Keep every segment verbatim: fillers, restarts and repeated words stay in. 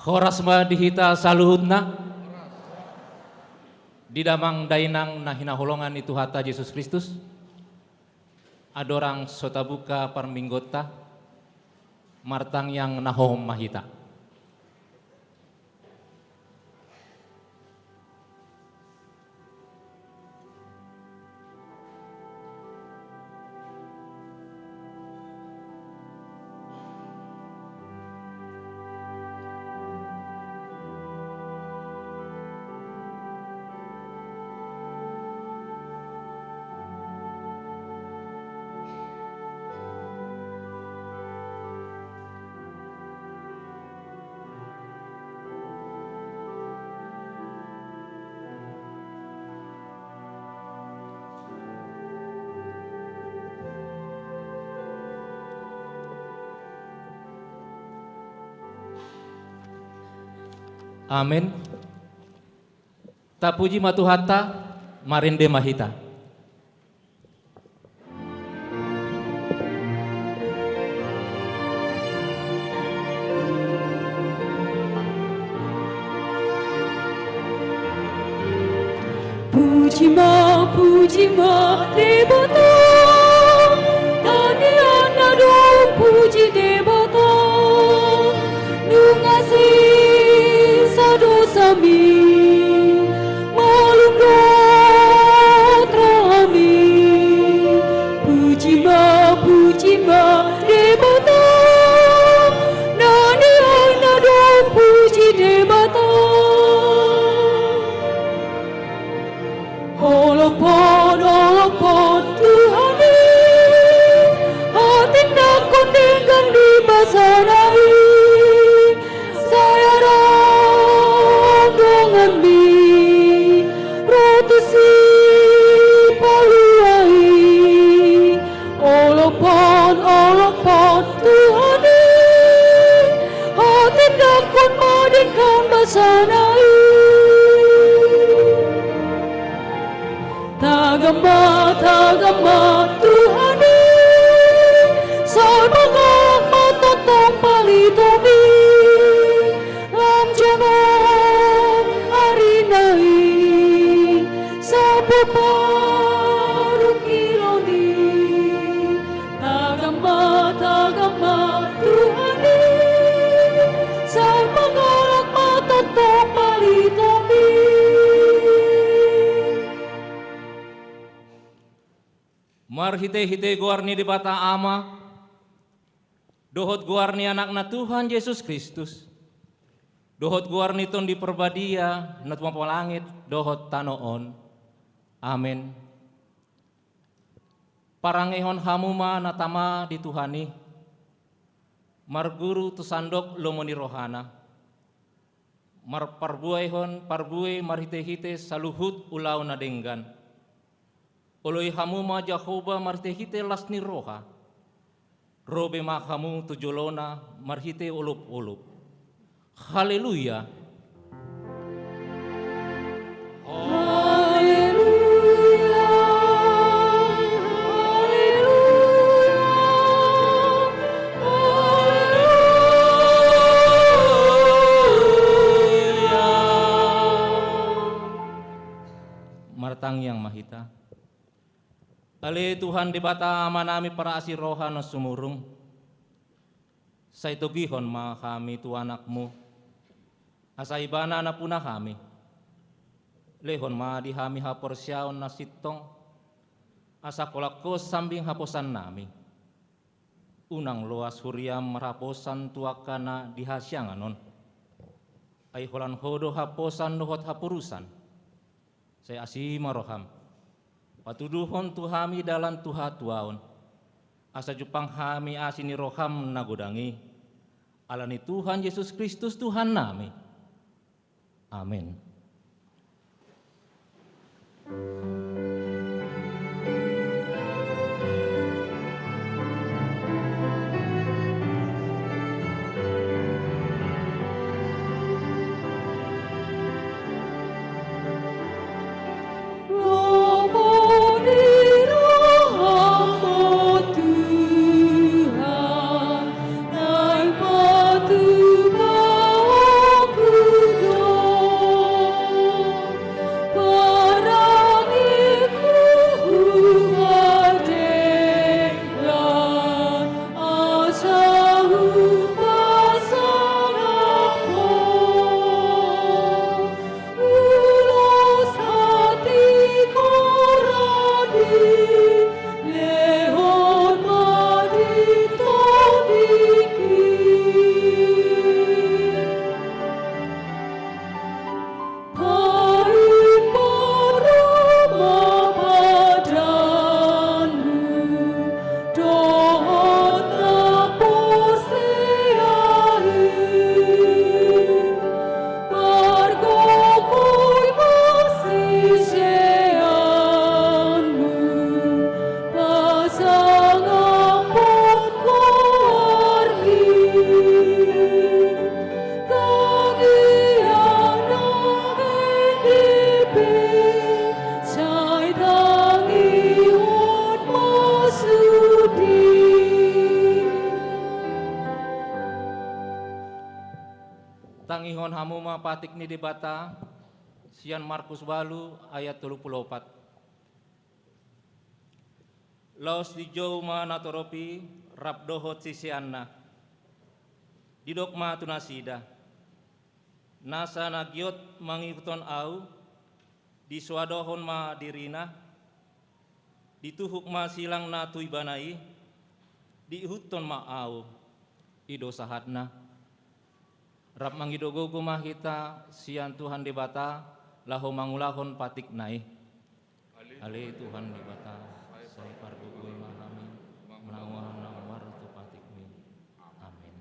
Horas ma di hita saluhutna. Di damang dainang na hinaholongan ni Tuhanta Jesus Kristus, andorang so tabuka parmingguonta, martangiang na hohom ma hita. Amen. Tapuji ma Tuhanta, marende ma hita. Puji ma, puji ma Debata, tangiang na dung puji Debata, nunga sesa dosami, malum dohot rohami. Puji ma, puji ma Debata, tangiang na dung puji Debata. Olophon, olophon Tuhan i, hatindangkon denggan di basana i, sai adong donganmi ro tu sipalua i. Olophon, olophon Tuhan i, hatindangkon ma denggan basana i. Tagam ma, tagam ma Tuhan i, sai pangalap ma tongtong palitomi. Lam jonok ari na i, sampulu parungkilon i. Tagam ma, tagam ma Tuhan i, sai pangalap ma tongtong palitomi. Marhitehite goar ni Debata Ama, dohot goar ni Anakna Tuhan Jesus Kristus, dohot goar ni Tondi Parbadia na tumompa langit dohot tano on. Amen. Parangehon hamu ma na tama di Tuhan i, marguru tu sandok lomo ni rohana, marparbuehon parbue marhitehite saluhut ulaon na denggan. Oloi hamu ma Jahowa marhitehite las ni roha. Ro be ma hamu tu jolona marhite olopolop. Haleluya. Haleluya. Haleluya. Haleluya. Martangiang ma hita. Ale Tuhan Debata Amanami parasi roha na sumurung, sai togihon ma hami tu Anakmu, asa Ibana nampuna hami. Lehon ma di hami haporseaon na sintong, asa holan Ho sambing haposannami. Unang loas huriam marhaposan tu angka na di hasiangan on. Ai holan Ho do haposan dohot haporusan. Sai asi ma roham, patuduhon tu hami dalan tu hatuaon, asa jumpang hami asi ni roham na godang i. Ala ni Tuhan Jesus Kristus Tuhannami. Amen. Lomo ni roham, o Tuhan, naeng patupaon Hamu ma patik ni Debata sian Markus ualu ayat tolu pulu opat. Laos dijou ma natorop i rap dohot siseanna. Didok ma tu nasida: Nasa na giot mangihuthon Ahu, disoadohon ma dirina, dituhuk ma silang na tu ibana i, diihuthon ma Ahu, i do sahatna. Rap mangido gogo ma hita sian Tuhan Debata, laho mangulahon patikna i. Ale Tuhan Debata, sai pargogoi ma hami, manguaha na martu patikmi. Amen.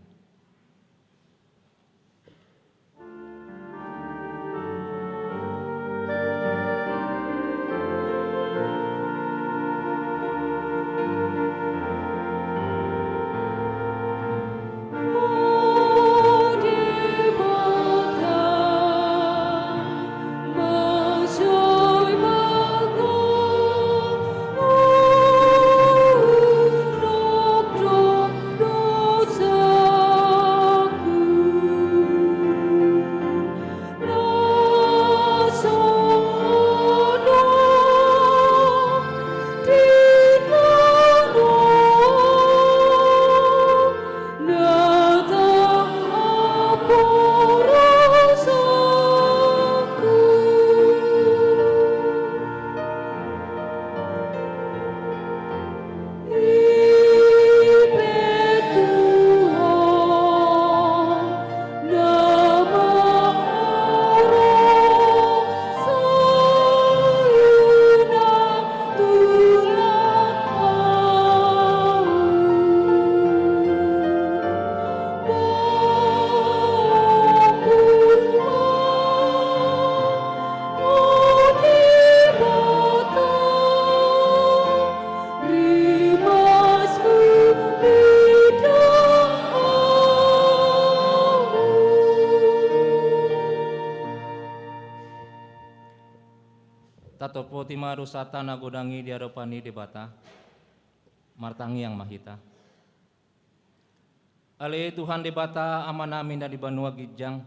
Tatopoti ma dosanta na godang i di adopan ni Debata. Martangiang ma hita. Ale Tuhan Debata, Amanami na di banua ginjang,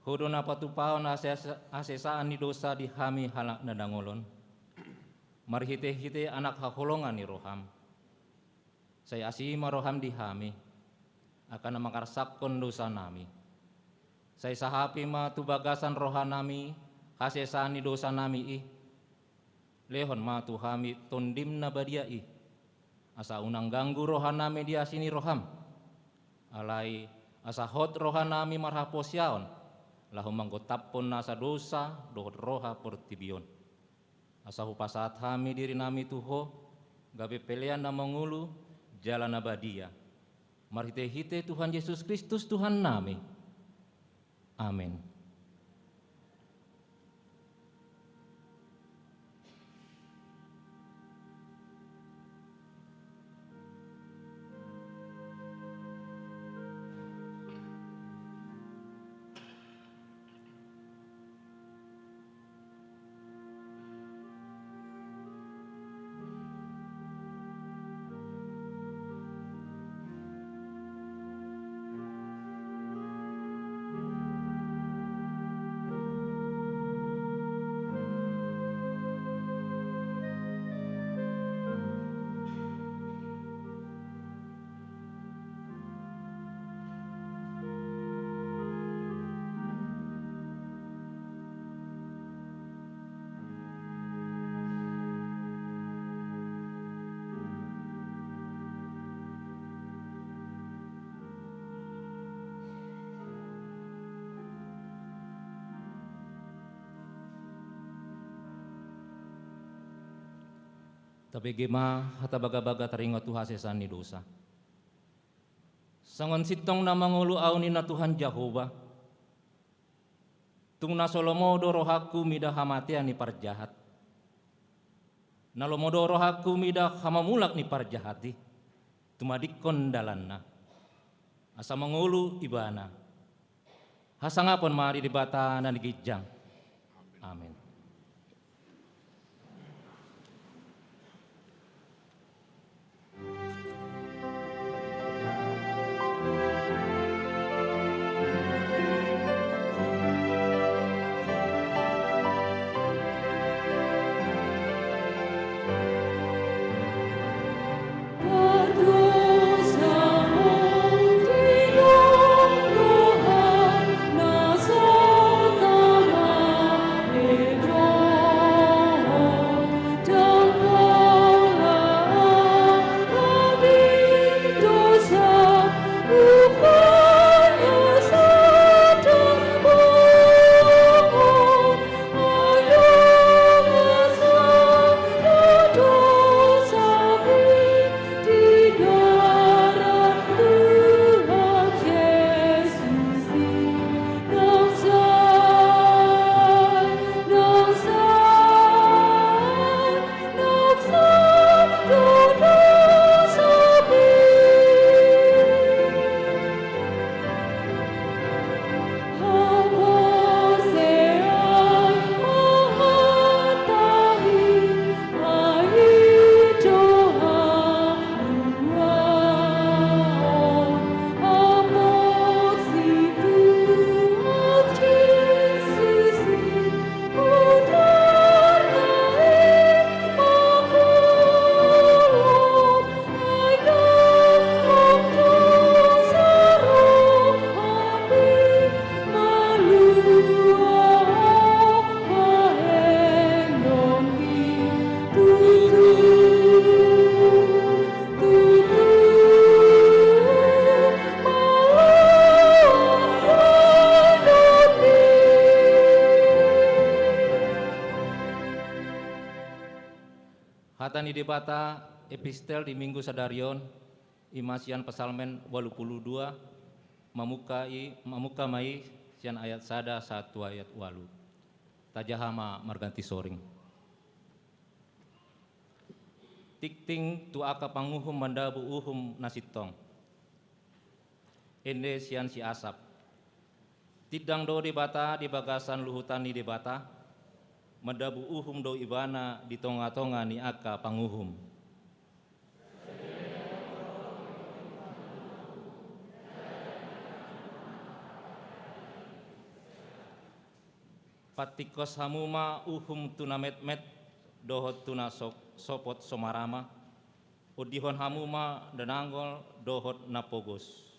Ho do na patupahon hasesa-, hasesaan ni dosa di hami halak na dangol on, marhitehite Anak haholongan ni roham. Sai asi ma roham di hami, angka na mangarsakhon dosanami. Sai sahapi ma tu bagasan rohanami hasesaan ni dosanami i. Lehon ma tu hami Tondim na badia i, asa unang ganggu rohanami di asi ni roham. Alai asa hot rohanami marhaporseaon, laho manggontaphon nasa dosa dohot roha portibi on. Asa hupasahat hami dirinami tu Ho, gabe pelean na mangolu jala na badia. Marhitehite Tuhan Jesus Kristus Tuhannami. Amen. Tabege ma hata bagabaga taringot tu hasesaan ni dosa. Songon sintong na mangolu ahu, ninna Tuhan Jahowa, tung na so lomo do rohangku mida hamatean ni parjahat. Na lomo do rohangku mida hamamulak ni parjahat i, tumadingkon dalanna, asa mangolu ibana. Hasangapon ma di Debata na di ginjang. Amen. Hata ni Debata, epistel di Minggu sadari on, i ma sian Psalmen ualu pulu dua, mamungka i, mamungka ma i sian ayat sada sahat tu ayat ualu. Tajaha ma marganti soring. Tingting tu angka panguhum mandabu uhum na sintong. Ende sian si Asap. Tindang do Debata di bagasan luhutan ni Debata, mandabu uhum do Ibana di tongatonga ni angka panguhum. Pantingkos hamu ma uhum tu na metmet dohot tu na so-, sopot so marama, ondihon hamu ma na dangol dohot na pogos.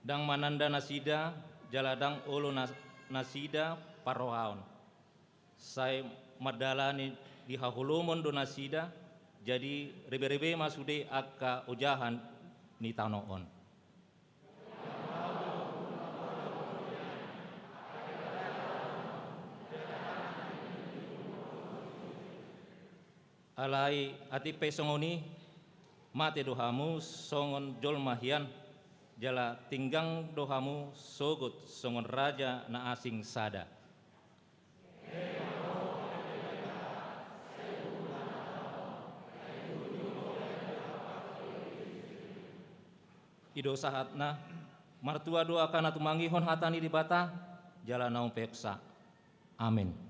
Ndang mananda nasida, jala ndang olo na-, nasida parrohaon. Sai mandalani di haholomon do nasida, jadi reberebe ma sude angka ojahan ni tano on. Alai atik pe songon i, mate do hamu songon jolma hian, jala tinggang do hamu sogot songon raja na asing sada. I do sahatna, martua do angka na tumangihon hata ni Debata, jala na umpeopsa. Amen.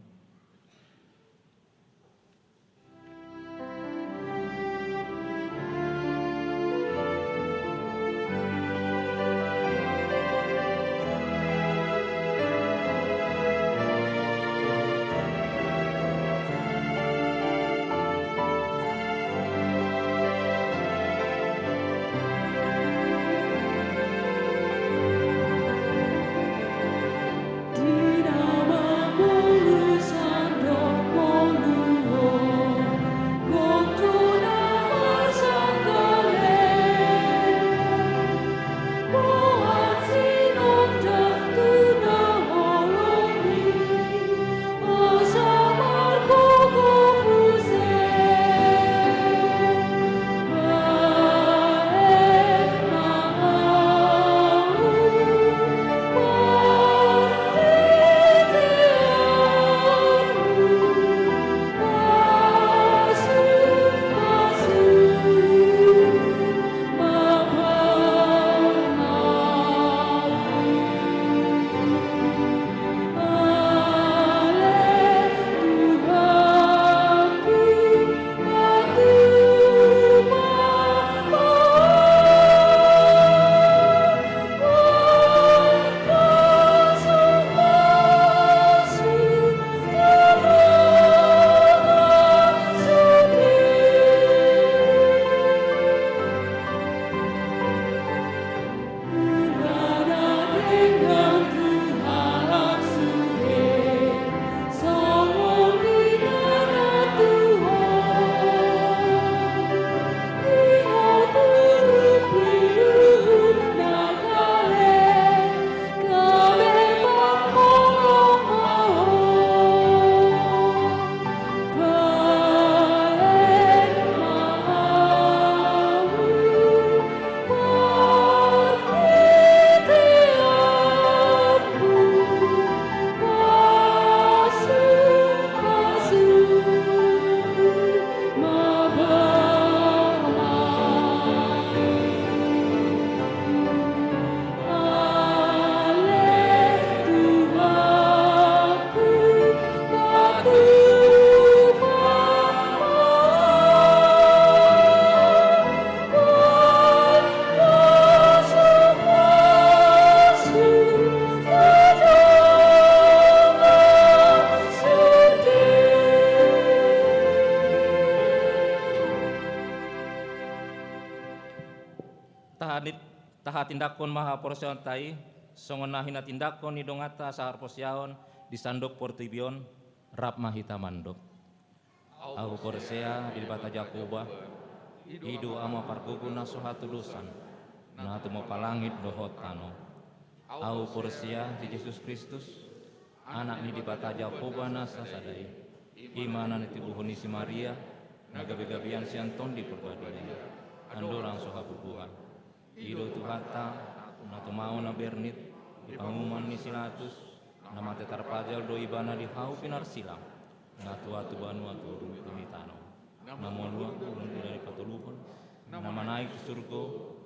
Taha-, tahatindangkon ma haporseaonta i, songon na hinatindangkon ni donganta sahaporseaon di sandok portibi on, rap ma hita mandok. Ahu porsea di Debata Jahowa, i do Ama Pargogo na so hatudosan, na tumompa langit dohot tano. Ahu porsea di Jesus Kristus, Anak ni Debata Jahowa na sasada i, i ma na nitubuhon ni si Maria, na gabe-gabean sian Tondi Parbadia, andorang so habubuhan. I do Tuhanta, na tumaon na bernit, di panguhuman ni si Pilatus, na mate tarpajal do Ibana di hau pinarsilang, na tua tu banua toru ni tano. Na manuat bulung di na dipatoluhon, na manaek tu surgo,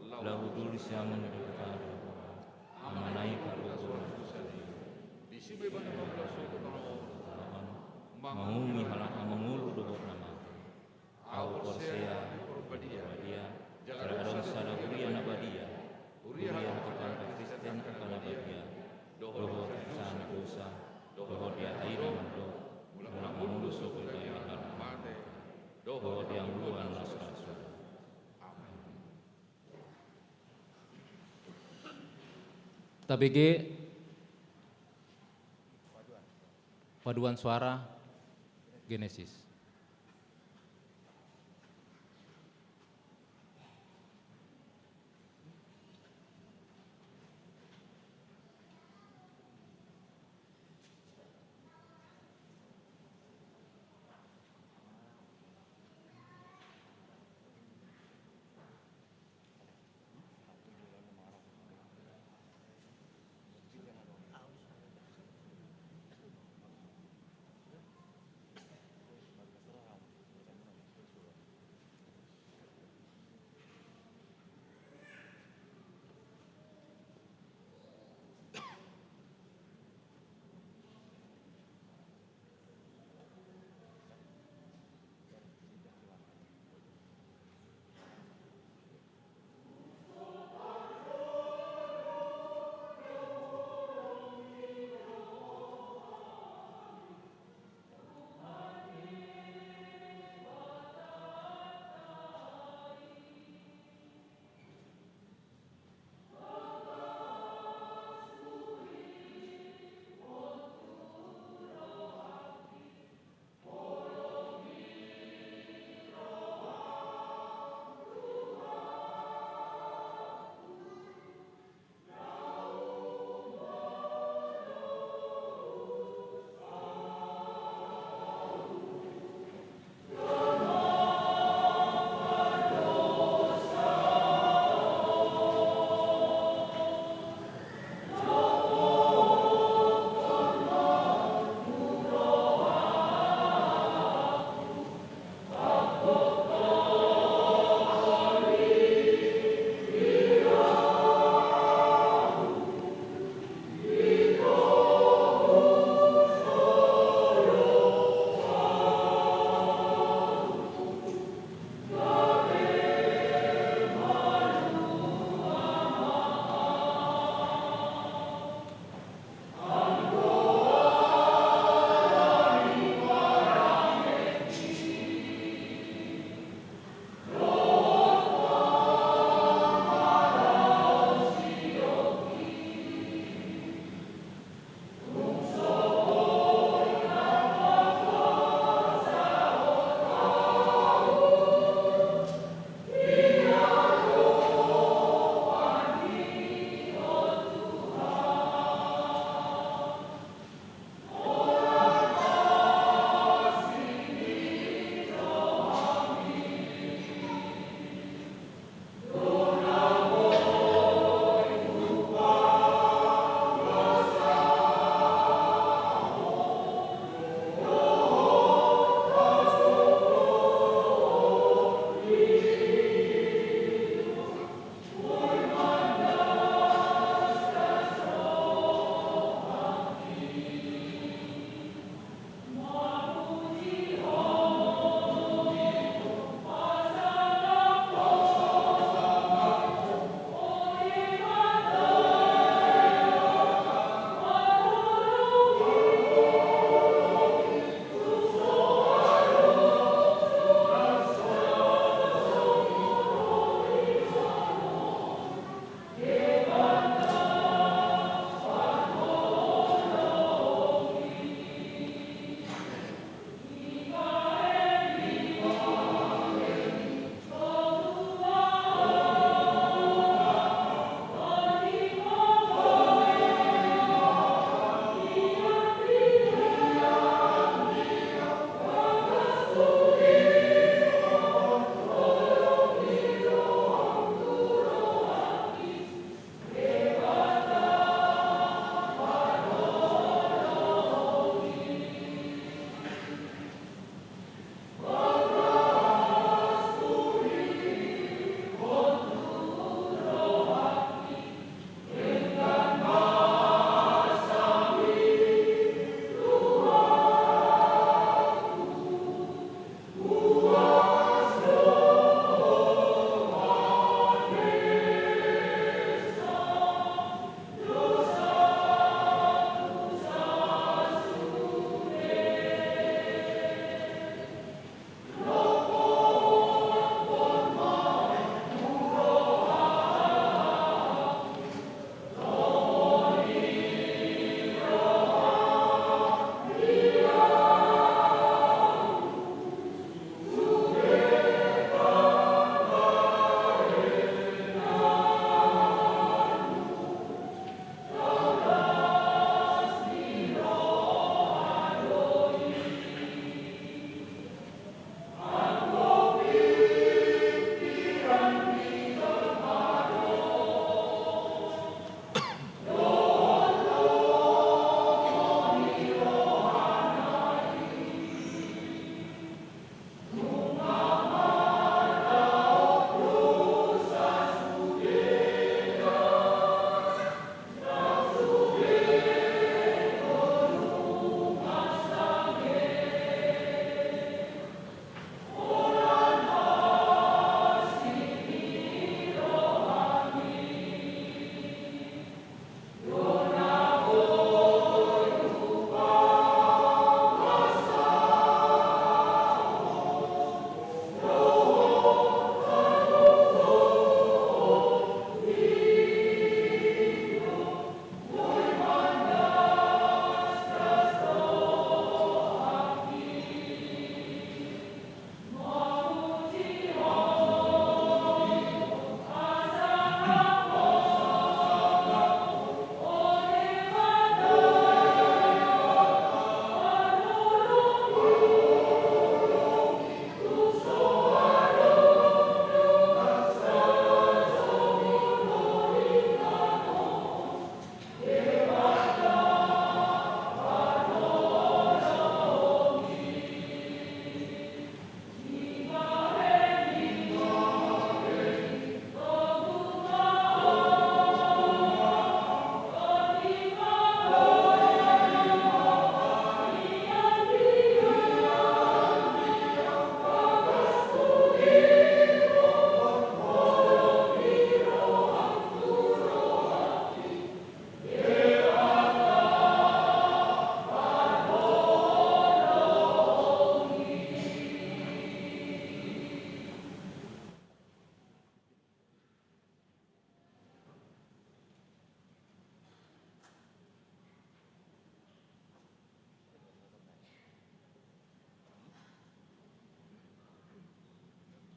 laho duduk di siamun ni Debata Jahowa. Amana i pargogoon na sasada i. Disi ma Ibana mangula sogot tu tano on, manguhumi halak na mangolu dohot na mate. Ahu porsea di Parbadia, jala adong sada huria na badia, huria hatopan Kristen angka na badia, dohot hasesaan ni dosa, dohot di hata i na mandok, mulak mangolu sogot di halak na mate, dohot di hangoluan na so ra suda. Amen. Tabege paduan suara Genesis.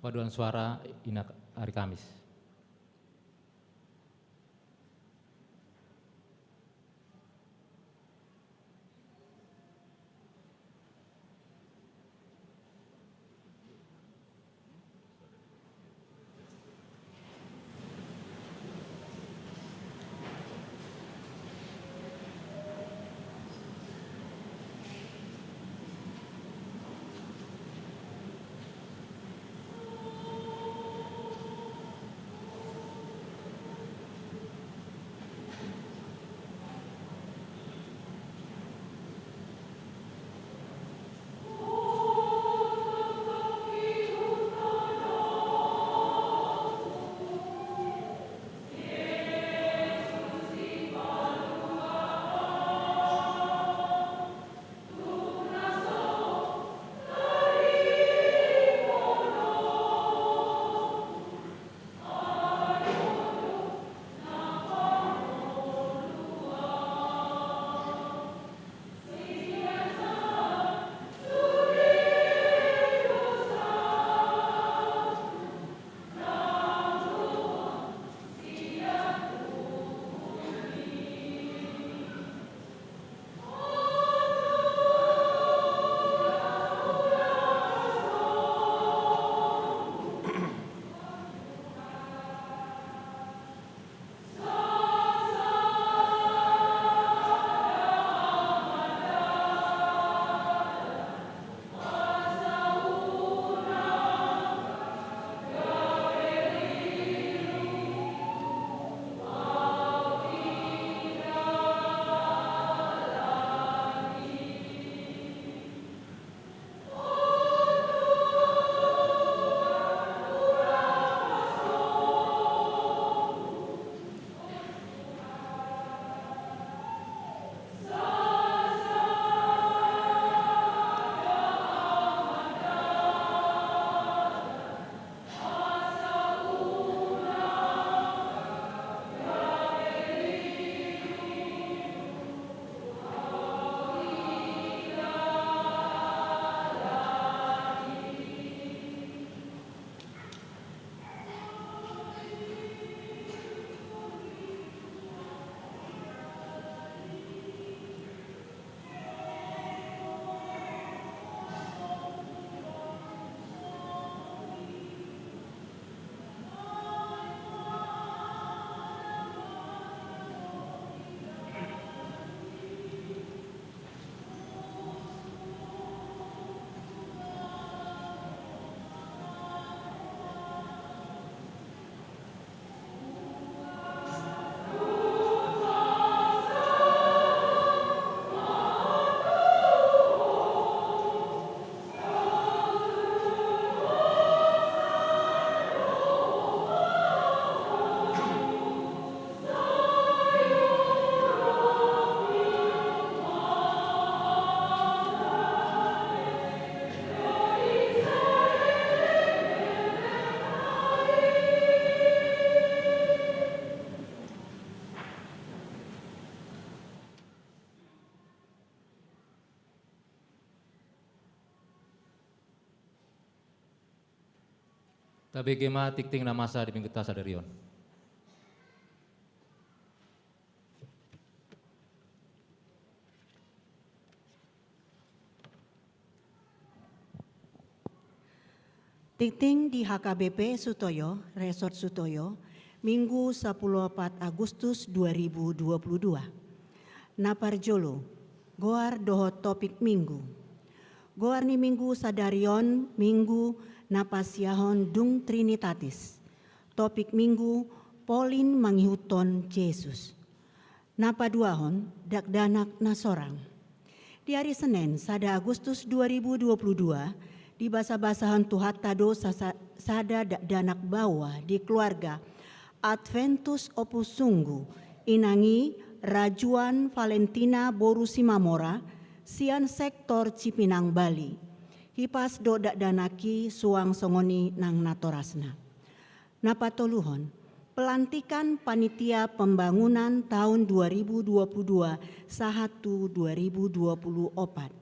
Paduan suara, ina ari Kamis. Tabege ma tingting na masa di mingguta sadari on. Tingting di H K B P Sutoyo, Resort Sutoyo, Minggu sapuluh opat Agustus dua ribu dua puluh dua. Na parjolo, goar dohot topik Minggu. Goar ni Minggu sadari on Minggu na pasiahon dung Trinitatis. Topik Minggu, Polin mangihuthon Jesus. Na paduahon, dakdanak na sorang. Di ari Senen, sada Agustus dua ribu dua puluh dua, dibasabasahon Tuhanta do sasa-, sada dakdanak baoa di keluarga Adventus Opus Sunggu, inang i Rajuan Valentina boru Simamora, sian sektor Cipinang Bali. Hipas do dakdanak i suang songon i nang natorasna. Na patoluhon, pelantikan panitia pembangunan tahun dua ribu dua puluh dua sahat tu dua ribu dua puluh opat.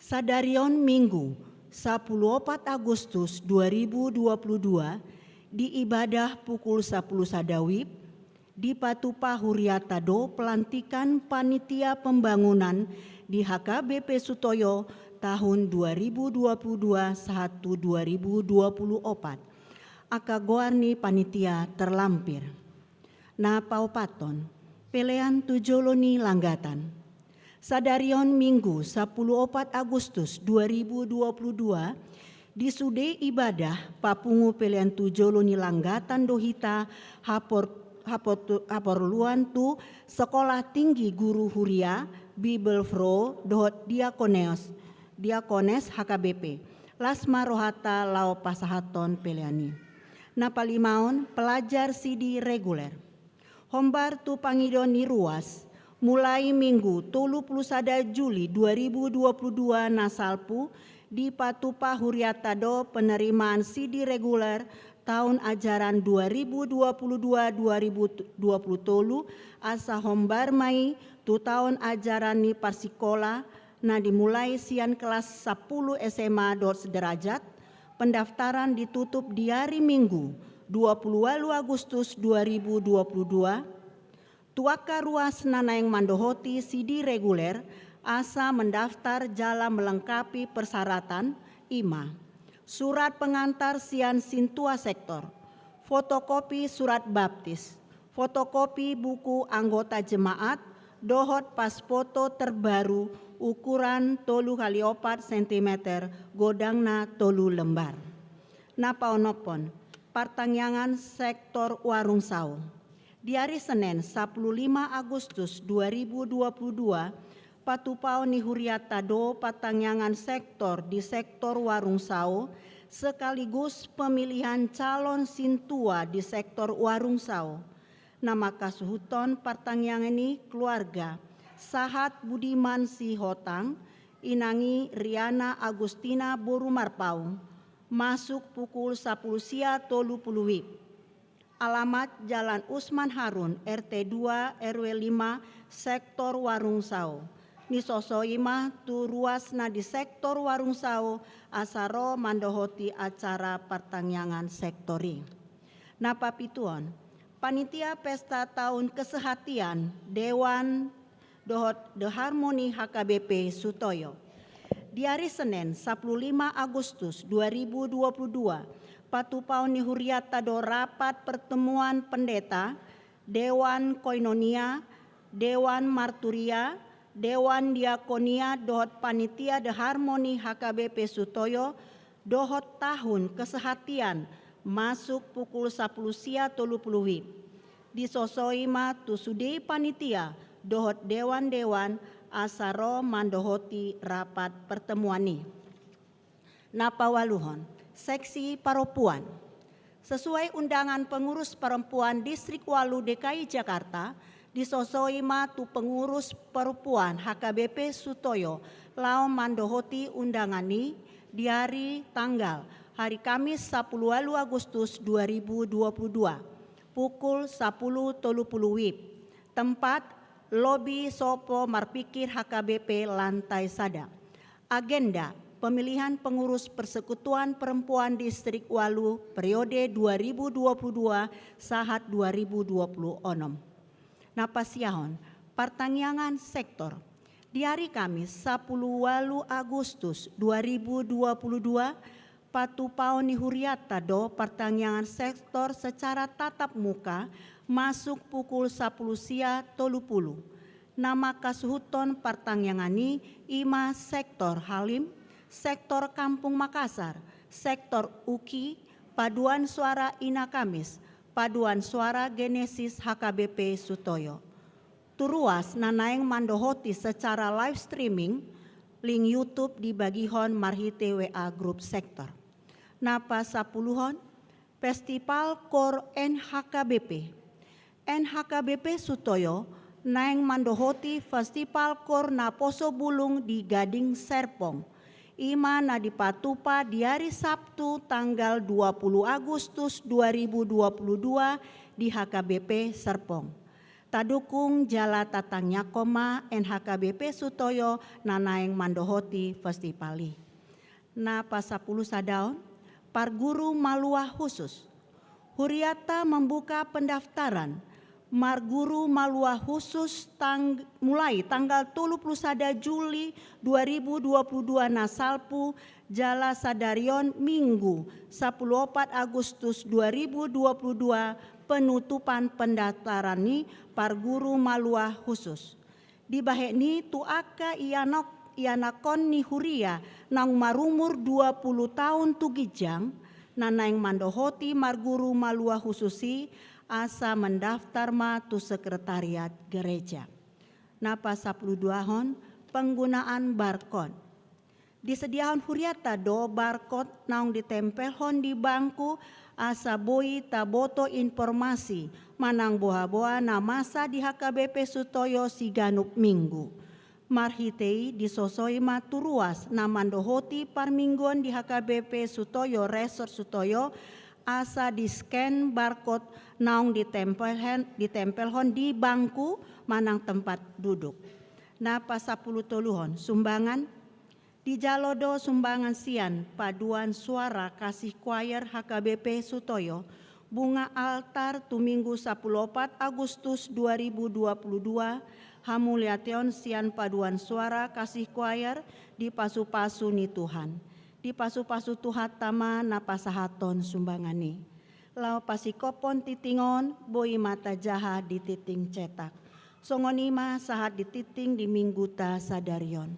Sadari on Minggu, Sapuluh opat Agustus dua ribu dua puluh dua, di ibadah pukul sapuluh sada wib, dipatupa huriata do pelantikan panitia pembangunan di H K B P Sutoyo tahun dua ribu dua puluh dua sahat tu dua ribu dua puluh opat. Angka goar ni panitia terlampir. Na paopathon, pelean tu jolo ni langgatan. Sadari on Minggu sapuluh opat Agustus dua ribu dua puluh dua, di sude ibadah papungu pelean tu jolo ni langgatan do hita hapor, hapor, haporluan tu Sekolah Tinggi Guru Huria, Bibelvrouw dohot Diakoneos, Diakones H K B P. Las ma rohanta laho pasahathon pelean i. Na palimaon, pelajar sidi reguler. Hombar tu pangido ni ruas, mulai Minggu tolu puluh sada Juli dua ribu dua puluh dua na salpu, dipatupa huriata do penerimaan sidi reguler taon ajaran dua ribu dua puluh dua dua ribu dua puluh tolu, asa hombar ma i tu taon ajaran ni parsikola na dimulai sian kelas sapuluh S M A dohot sederajat. Pendaftaran ditutup di ari Minggu dua puluh walu Agustus dua ribu dua puluh dua. Tu angka ruas na naeng mandohoti sidi reguler asa mendaftar jala melengkapi persyaratan, i ma: surat pengantar sian sintua sektor, fotokopi surat baptis, fotokopi buku anggota jemaat, dohot pas foto terbaru ukuran tolu kali opat sentimeter, godangna tolu lembar. Na paonomhon, partangiangan sektor warung sao. Di ari Senen sapuluh lima Agustus dua ribu dua puluh dua, patupaon ni huriata do partangiangan sektor di sektor warung sao, sekaligus pemilihan calon sintua di sektor warung sao. Na mangkasuhuthon partangiangan i keluarga Sahat Budiman Sihotang, inang i Riana Agustina boru Marpaung, masuk pukul sapuluh sia tolu puluh wib. Alamat Jalan Usman Harun, R T dua, R W lima, sektor warung sao. Nisosoi ma tu ruas na di sektor warung sao asa ro mandohoti acara partangiangan sektor i. Na papituhon, panitia pesta taon kesehatian, dewan dohot The Harmony H K B P Sutoyo. Di ari Senen sapuluh lima Agustus dua ribu dua puluh dua, patupaon ni huriata do rapat pertemuan pendeta, dewan koinonia, dewan marturia, dewan diakonia dohot panitia The Harmony H K B P Sutoyo, dohot tahun kesehatian, masuk pukul sapuluh sia tolu puluh wib. Disosoi ma tu sude panitia dohot dewan-dewan asa ro mandohoti rapat pertemuan i. Na paualuhon, seksi parompuan. Sesuai undangan pengurus perempuan Distrik Walu D K I Jakarta, disosoi ma tu pengurus perempuan H K B P Sutoyo laho mandohoti undangan i di ari tanggal, hari Kamis sapuluh walu Agustus dua ribu dua puluh dua, pukul sapuluh tolu puluh wib. Tempat, lobi Sopo Marpikir H K B P lantai sada. Agenda, pemilihan pengurus Persekutuan Perempuan Distrik Walu periode dua ribu dua puluh dua sahat dua ribu dua puluh onom. Na pasiahon, partangiangan sektor. Di ari Kamis sapuluh walu Agustus dua ribu dua puluh dua, patupaon ni huriata do partangiangan sektor secara tatap muka masuk pukul sapuluh sia tolu puluh. Na mangkasuhuthon partangiangan i, i ma sektor Halim, sektor Kampung Makassar, sektor Uki, paduan suara Ina Kamis, paduan suara Genesis H K B P Sutoyo. Tu ruas na naeng mandohoti secara live streaming, link YouTube dibagihon marhite W A grup sektor. Na pasapuluhon, Festival Koor N H K B P. N H K B P Sutoyo naeng mandohoti Festival Koor Naposo Bulung di Gading Serpong. I ma na dipatupa di ari Sabtu tanggal dua puluh Agustus dua ribu dua puluh dua di H K B P Serpong. Tadukung jala tatangiangkon ma N H K B P Sutoyo na naeng mandohoti festival i. Na pasampulu sadaon, parguru malua khusus. Huriata membuka pendaftaran marguru malua khusus tang-, mulai tanggal tolu pulu sada Juli dua ribu dua pulu dua na salpu jala sadari on Minggu sampulu opat Agustus dua ribu dua pulu dua penutupan pendaftaran ni parguru malua khusus. Dibahen i tu angka ianok-, ianakhon ni huria naung marumur dua pulu taon tu ginjang, na naeng mandohoti marguru malua khusus i asa mendaftar ma tu sekretariat gereja. Na pasampulu duahon, penggunaan barcode. Disediahon huriata do barcode naung ditempelhon di bangku asa boi taboto informasi manang boha-boha na masa di H K B P Sutoyo siganup minggu. Marhite i disosoi ma tu ruas na mandohoti parmingguon di H K B P Sutoyo Resort Sutoyo asa di-scan barcode naung ditempelhen-, ditempelhon di bangku manang tempat duduk. Na pasampulu toluhon, sumbangan. Dijalo do sumbangan sian Paduan Suara Kasih Choir H K B P Sutoyo, bunga altar tu Minggu sampulu opat Agustus dua ribu dua pulu dua, hamuliateon sian Paduan Suara Kasih Choir di pasu-pasu ni Tuhan. Dipasu-pasu Tuhanta ma na pasahathon sumbangan i. Laho pasingkophon tingting on, boi ma tajaha di tingting cetak. Songon i ma sahat di tingting di mingguta sadari on.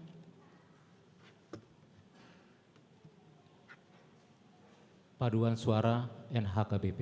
Paduan Suara N H K B P.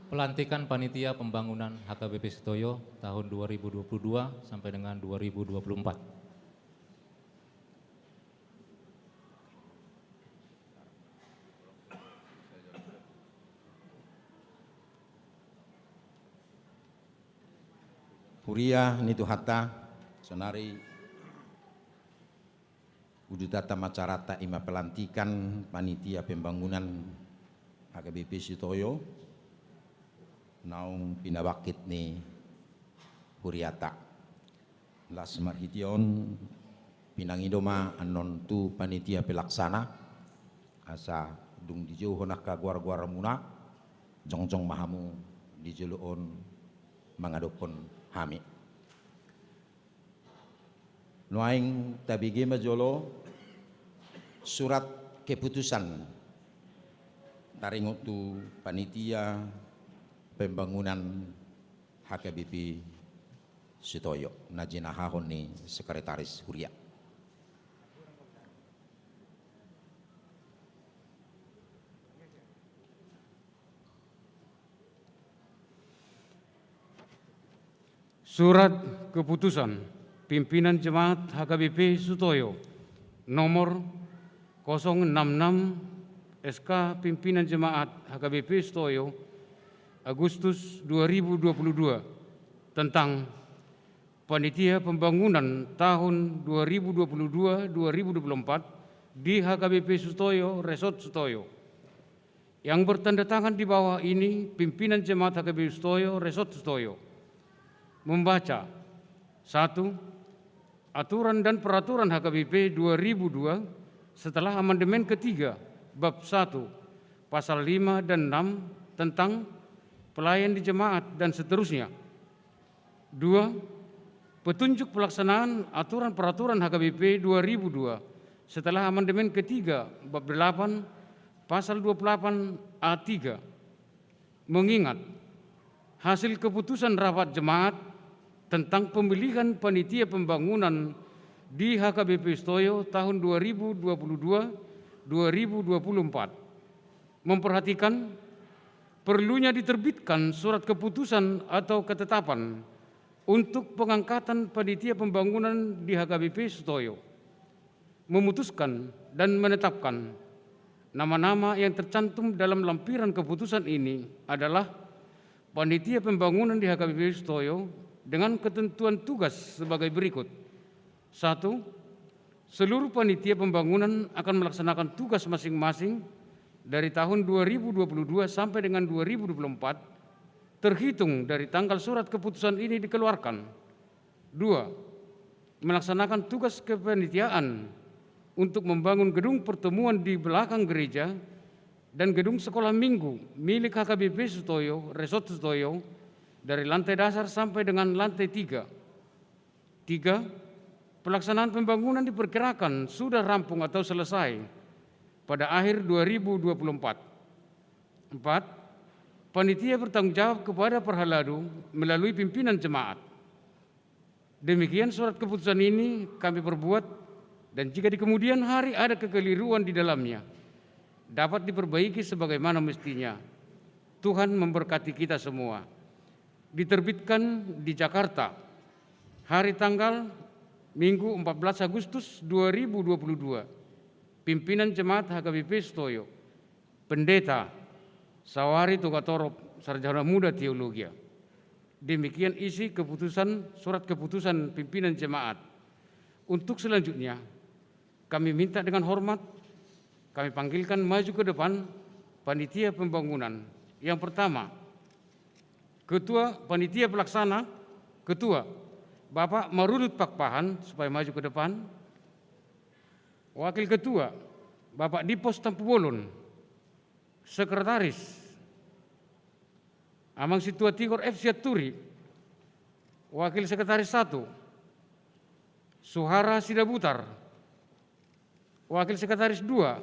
Pelantikan Panitia Pembangunan H K B P Sutoyo tahun dua ribu dua puluh dua sampai dengan dua ribu dua puluh empat. Huria ni Tuhanta, saonari udutanta ma acaranta, i ma pelantikan Panitia Pembangunan H K B P Sutoyo naung pinabangkit ni hurianta. Las marhite on pinangido ma annon tu panitia pelaksana, asa dung dijouhon angka goar-goarmuna, jongjong ma hamu di jolo on mangadophon hami. Nuaeng tabege ma jolo surat keputusan taringot tu Panitia Pembangunan H K B P Sutoyo na jinahahon ni Sekretaris Huria. Surat Keputusan Pimpinan Jemaat H K B P Sutoyo nomor kosong enam enam, S K Pimpinan Jemaat H K B P Sutoyo, Agustus dua ribu dua puluh dua, tentang Panitia Pembangunan tahun dua ribu dua puluh dua, dua ribu dua puluh empat di H K B P Sutoyo, Resort Sutoyo. Yang bertanda tangan di bawah ini pimpinan Jemaat H K B P Sutoyo, Resort Sutoyo. Membaca: satu, aturan dan peraturan H K B P dua ribu dua setelah amandemen ketiga, bab satu, pasal lima dan enam tentang pelayan di jemaat dan seterusnya. Dua, Petunjuk pelaksanaan aturan peraturan H K B P dua ribu dua setelah amandemen ketiga bab delapan pasal dua puluh delapan A tiga. Mengingat hasil keputusan rapat jemaat tentang pemilihan panitia pembangunan di H K B P Sitoyo tahun dua ribu dua puluh dua, dua ribu dua puluh empat, memperhatikan perlunya diterbitkan surat keputusan atau ketetapan untuk pengangkatan panitia pembangunan di H K B P Sitoyo, memutuskan dan menetapkan nama-nama yang tercantum dalam lampiran keputusan ini adalah panitia pembangunan di H K B P Sitoyo dengan ketentuan tugas sebagai berikut. Satu, seluruh panitia pembangunan akan melaksanakan tugas masing-masing dari tahun dua ribu dua puluh dua sampai dengan dua ribu dua puluh empat, terhitung dari tanggal surat keputusan ini dikeluarkan. Dua, melaksanakan tugas kepanitiaan untuk membangun gedung pertemuan di belakang gereja dan gedung sekolah minggu milik H K B P Sitoyo, Resort Sitoyo, dari lantai dasar sampai dengan lantai tiga. Tiga, pelaksanaan pembangunan diperkirakan sudah rampung atau selesai pada akhir dua ribu dua puluh empat. Empat, panitia bertanggung jawab kepada parhalado melalui pimpinan jemaat. Demikian surat keputusan ini kami perbuat, dan jika di kemudian hari ada kekeliruan di dalamnya, dapat diperbaiki sebagaimana mestinya. Tuhan memberkati kita semua. Diterbitkan di Jakarta, hari tanggal Minggu empat belas Agustus dua ribu dua puluh dua. Pimpinan Jemaat H K B P Sitoyo, Pendeta Sawari Togatorop, Sarjana Muda Teologia. Demikian isi keputusan, surat keputusan pimpinan jemaat. Untuk selanjutnya, kami minta dengan hormat, kami panggilkan maju ke depan panitia pembangunan. Yang pertama, Ketua Panitia Pelaksana, Ketua, Bapak Marudut Pakpahan, supaya maju ke depan. Wakil Ketua, Bapak Dipos Tampubolon. Sekretaris, Amang Sintua Tigor F Sianturi. Wakil Sekretaris satu, Suhara Sidabutar. Wakil Sekretaris dua,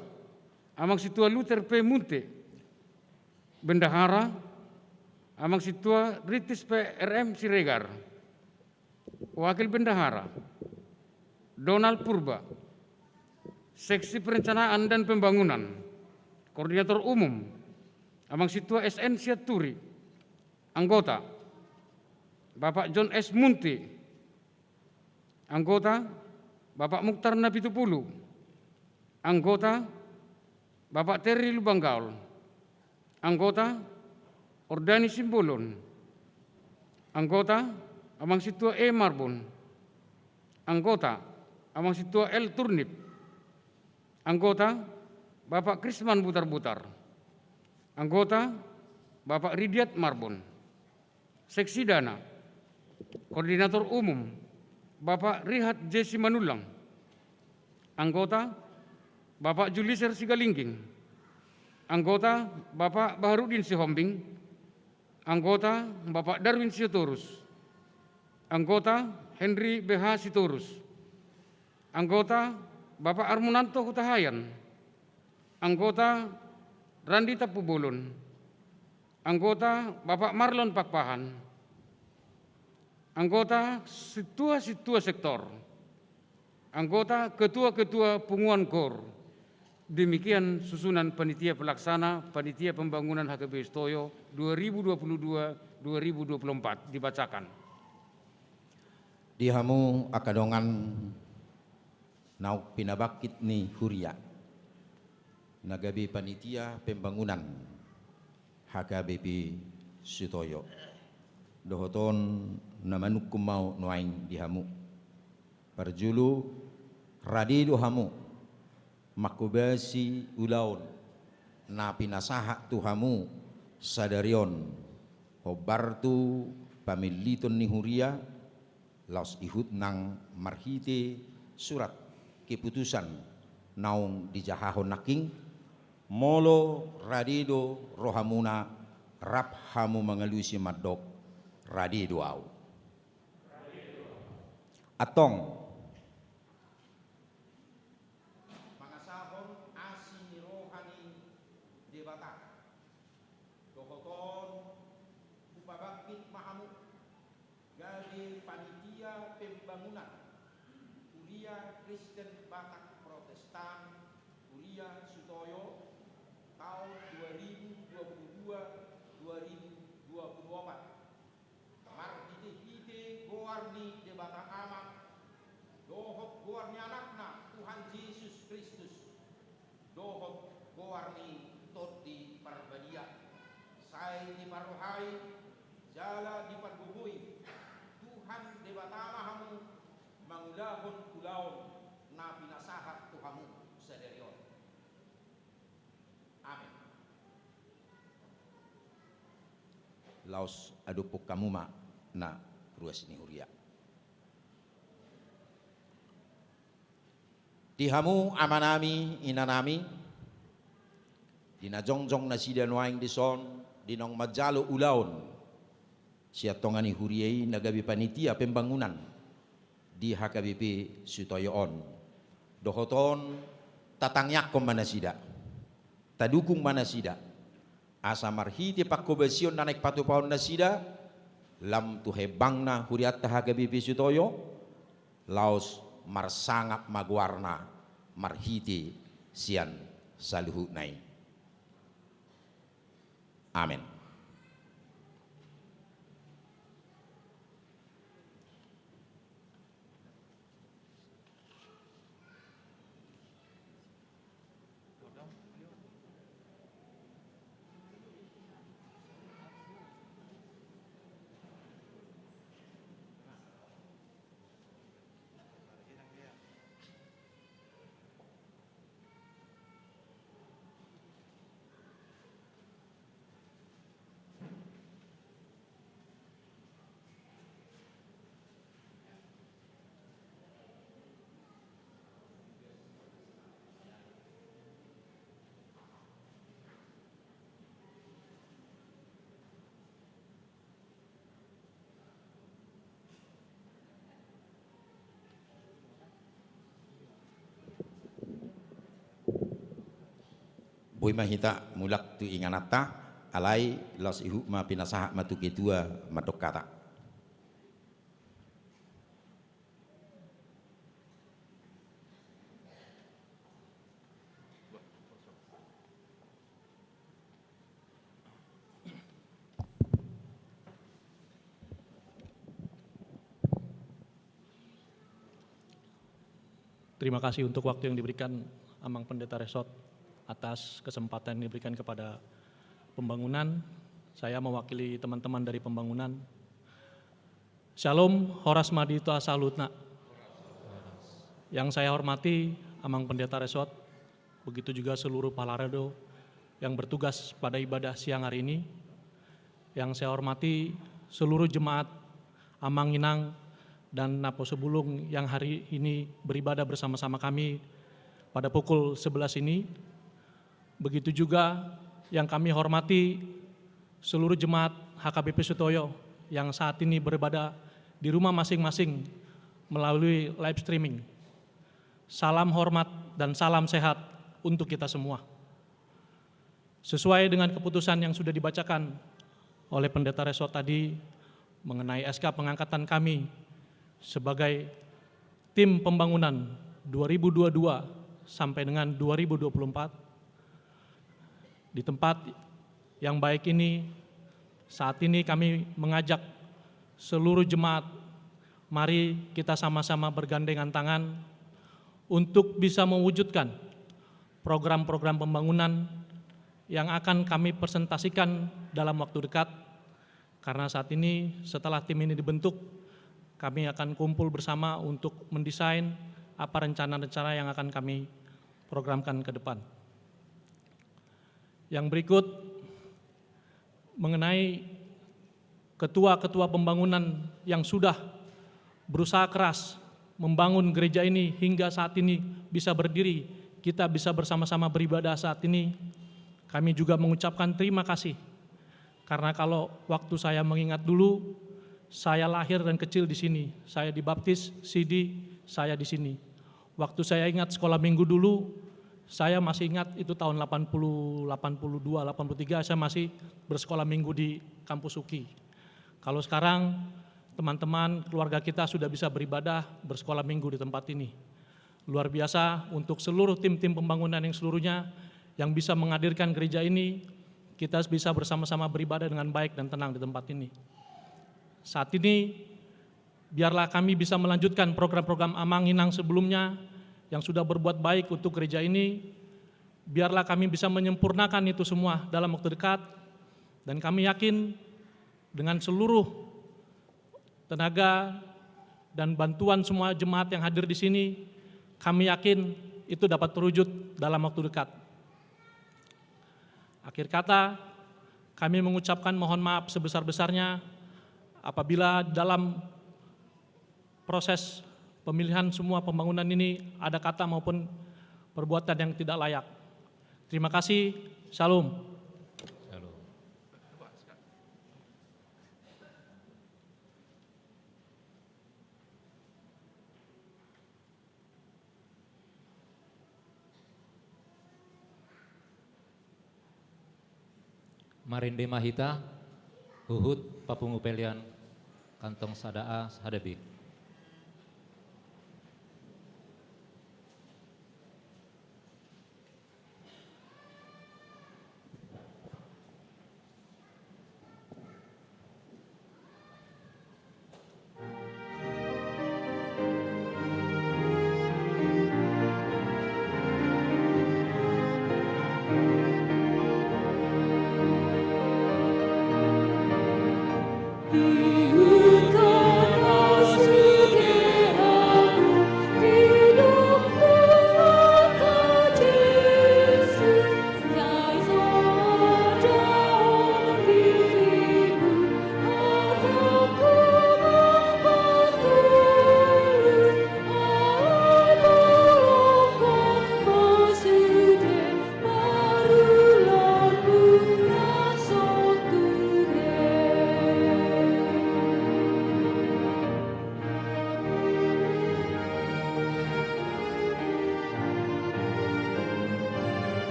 Amang Sintua Luther P Munte. Bendahara, Amang Sintua Ritis P R M Siregar. Wakil Bendahara, Donald Purba. Seksi Perencanaan dan Pembangunan, Koordinator Umum, Amang Sintua S N Sianturi. Anggota, Bapak John S Munte. Anggota, Bapak Mukhtar Napitupulu. Anggota, Bapak Terry Lubanggaol. Anggota, Ordani Simbolon. Anggota, Amang Sintua E Marbun. Anggota, Amang Sintua L Turnip. Anggota, Bapak Krisman Butarbutar. Anggota, Bapak Ridiat Marbun. Seksi Dana, Koordinator Umum, Bapak Rihat J Simanullang. Anggota, Bapak Juliser Sigalingging. Anggota, Bapak Baharudin Sihombing. Anggota, Bapak Darwin Sitorus. Anggota, Henry B H Sitorus. Anggota, Bapak Armunanto Hutahayan. Anggota, Randi Tampubolon. Anggota, Bapak Marlon Pakpahan. Anggota, sintua-sintua sektor. Anggota, ketua-ketua punguan gor. Demikian susunan panitia pelaksana, panitia pembangunan H K B P Sitoyo dua ribu dua puluh dua, dua ribu dua puluh empat dibacakan. Di hamu angka dongan naung pinabangkit ni huria na gabe panitia pembangunan H K B P Sitoyo. Dohot on na manungkun ma au nuaeng di hamu. Parjolo, rade do hamu manghobasi ulaon na pinasahat tu hamu sadari on, hombar tu pamilliton ni huria, laos ihut nang marhite surat keputusan naung dijahahon nangkin. Molo rade do rohamuna, rap hamu mangalusi mandok: Rade do au. Antong. Mangasahon asi ni roha ni Debata. Dohot on, hupabangkit ma hamu gabe panitia pembangunan Huria Kristen Batak Protestan, Huria Sutoyo, taon dua ribu dua puluh dua, dua ribu dua puluh opat. Marhitehite goar ni Debata Ama, dohot goar ni Anakna Tuhan Jesus Kristus, dohot goar ni Tondi Parbadia, sai diparrohai jala dipargogoi Tuhan Debata Ama hamu mangulahon ulaon na pinasahat tu hamu sadari on. Amen. Laos adophon hamu ma na ruas ni huria. Di hamu amanami, inanami, di na jongjong nasida nuaeng dison, di naung manjalo ulaon sian tonga ni huria i na gabe panitia pembangunan di H K B P Sutoyo on. Dohot on, tatangiangkon ma nasida, tadukung ma nasida, asa marhite panghobasion na naeng patupaon nasida, lam tu hembangna hurianta H K B P Sutoyo, laos marsangap ma goarna marhite sian saluhutna i. Amen. Boi ma hita mulak tu ingananta, alai laos ihut ma pinasahat ma tu ketua mandok hata. Terima kasih untuk waktu yang diberikan Amang Pendeta Resort atas kesempatan yang diberikan kepada pembangunan. Saya mewakili teman-teman dari pembangunan. Syalom, horas ma di hita saluhutna. Yang saya hormati Amang Pendeta Resort, begitu juga seluruh pahalaredo yang bertugas pada ibadah siang hari ini. Yang saya hormati seluruh jemaat, Amang, Inang, dan Naposobulung yang hari ini beribadah bersama-sama kami pada pukul sebelas ini. Begitu juga yang kami hormati seluruh jemaat H K B P Sutoyo yang saat ini beribadah di rumah masing-masing melalui live streaming. Salam hormat dan salam sehat untuk kita semua. Sesuai dengan keputusan yang sudah dibacakan oleh Pendeta Resort tadi mengenai S K pengangkatan kami sebagai tim pembangunan dua ribu dua puluh dua sampai dengan dua ribu dua puluh empat, di tempat yang baik ini, saat ini kami mengajak seluruh jemaat, mari kita sama-sama bergandengan tangan untuk bisa mewujudkan program-program pembangunan yang akan kami presentasikan dalam waktu dekat. Karena saat ini, setelah tim ini dibentuk, kami akan kumpul bersama untuk mendesain apa rencana-rencana yang akan kami programkan ke depan. Yang berikut, mengenai ketua-ketua pembangunan yang sudah berusaha keras membangun gereja ini hingga saat ini bisa berdiri, kita bisa bersama-sama beribadah saat ini. Kami juga mengucapkan terima kasih, karena kalau waktu saya mengingat dulu, Saya lahir dan kecil di sini. Saya dibaptis, sidi, saya di sini. Waktu saya ingat sekolah minggu dulu, saya masih ingat itu tahun delapan puluh, delapan puluh dua, delapan puluh tiga, saya masih bersekolah minggu di kampus UKI. Kalau sekarang, teman-teman, keluarga kita sudah bisa beribadah, bersekolah minggu di tempat ini. Luar biasa untuk seluruh tim-tim pembangunan yang seluruhnya yang bisa menghadirkan gereja ini, kita bisa bersama-sama beribadah dengan baik dan tenang di tempat ini. Saat ini, biarlah kami bisa melanjutkan program-program Amang Inang sebelumnya yang sudah berbuat baik untuk gereja ini. Biarlah kami bisa menyempurnakan itu semua dalam waktu dekat. Dan kami yakin dengan seluruh tenaga dan bantuan semua jemaat yang hadir di sini, kami yakin itu dapat terwujud dalam waktu dekat. Akhir kata, kami mengucapkan mohon maaf sebesar-besarnya apabila dalam proses pemilihan semua pembangunan ini ada kata maupun perbuatan yang tidak layak. Terima kasih. Shalom. Shalom. Marende ma hita, huhut papungu pelean kantong sada A sada B.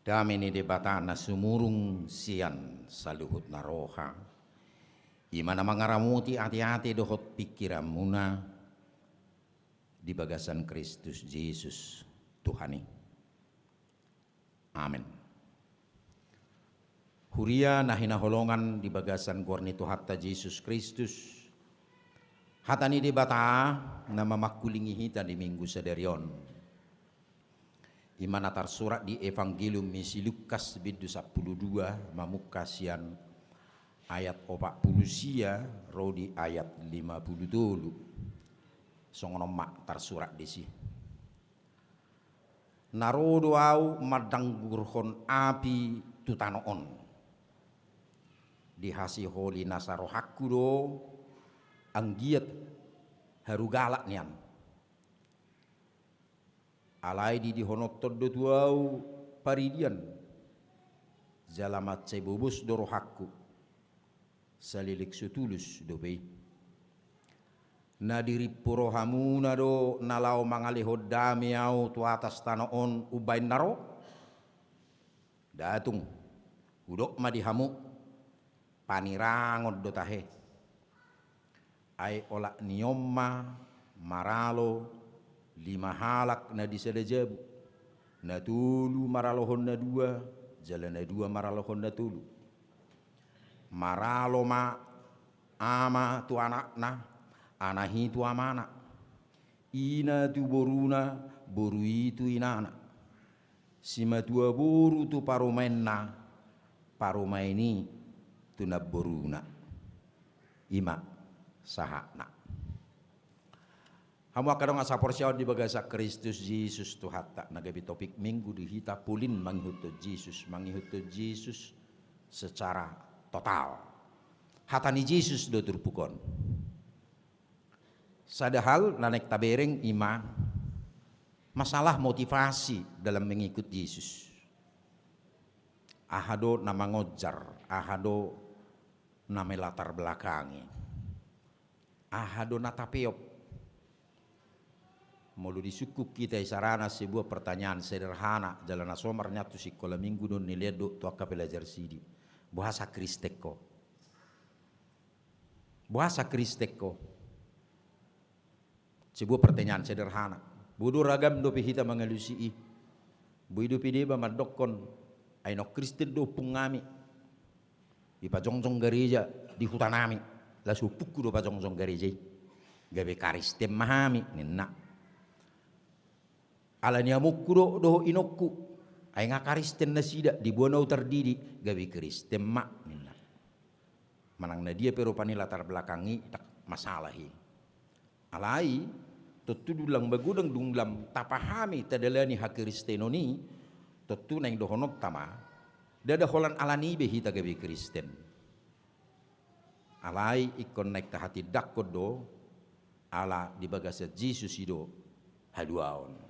Dame ni Debata na sumurung sian saluhut na roha, i ma na mangaramoti ateate dohot pingkiranmuna di bagasan Kristus Jesus, Tuhan i. Amen. Huria na hinaholongan di bagasan goar ni Tuhanta Jesus Kristus, hata ni Debata na mamangkulingi hita di Minggu sadari on, i ma na tarsurat di Evangelium ni si Lukas bindu sampulu dua, mamungka sian ayat opat pulu sia ro di ayat lima pulu tolu. Songon on ma tarsurat disi. Na ro do Ahu mandanggurhon api tu tano on. Dihasiholi nasa rohangku do anggiat haru galak nian. Alai didihononhon do tu Ahu paridian, jala mansai bobos do rohangku, saleleng so tulus dope i. Na dirimpu rohamuna do na laho mangalehon dame Ahu tu atas tano on umbahen na ro? Nda tung, hudok ma di hamu, panirangon do tahe. Ai olat ni on ma maralo lima halak na di sada jabu, na tolu maralohon na dua, jala na dua maralohon na tolu. Maralo ma ama tu anakna, anak i tu amana, ina tu boruna, boru i tu inana, simatua boru tu parumaenna, parumaen i tu namboruna. I ma sahatna. Hamu angka dongan saporseaon di bagasan Kristus Jesus Tuhanta, na gabe topik Minggu di hita, polin mangihuthon Jesus, mangihuthon Jesus secara total. Hata ni Jesus do turpuk on. Sada hal na naeng tabereng i ma masalah motivasi dalam mengikut Jesus. Aha do na mangonjar, aha do na melatar belakangi, aha do na tapeop? Molo disungkun hita isarana sebuah pertanyaan sederhana, jala na somar nian tu sikola Minggu do, nilehon do tu angka pelajar sidi, boasa Kristen ho? Boasa Kristen ho? Sebuah pertanyaan sederhana. Boi do ragam dope hita mangalusi i. Boi dope deba mandokkon, ai naung Kristen do ompung nami, dipajongjong gareja di huta nami, laos ompungku do pajongjong gareja i, gabe Karisten ma hami, ninna. Ala ni amongku do dohot inongku, ai nga Karisten nasida, di bona ahu tardidi, gabe Kristen ma, ninna. Manang na dia pe rupani latar belakang i, ndang masalah i. Alai tontu dung lam magodang, dung lam tapahami, tadalani hakristenon i, tontu naeng dohononta ma, ndada holan ala ni i be hita gabe Kristen. Alai ingkon naeng tahatindangkon do, ala di bagasan Jesus i do haluaon.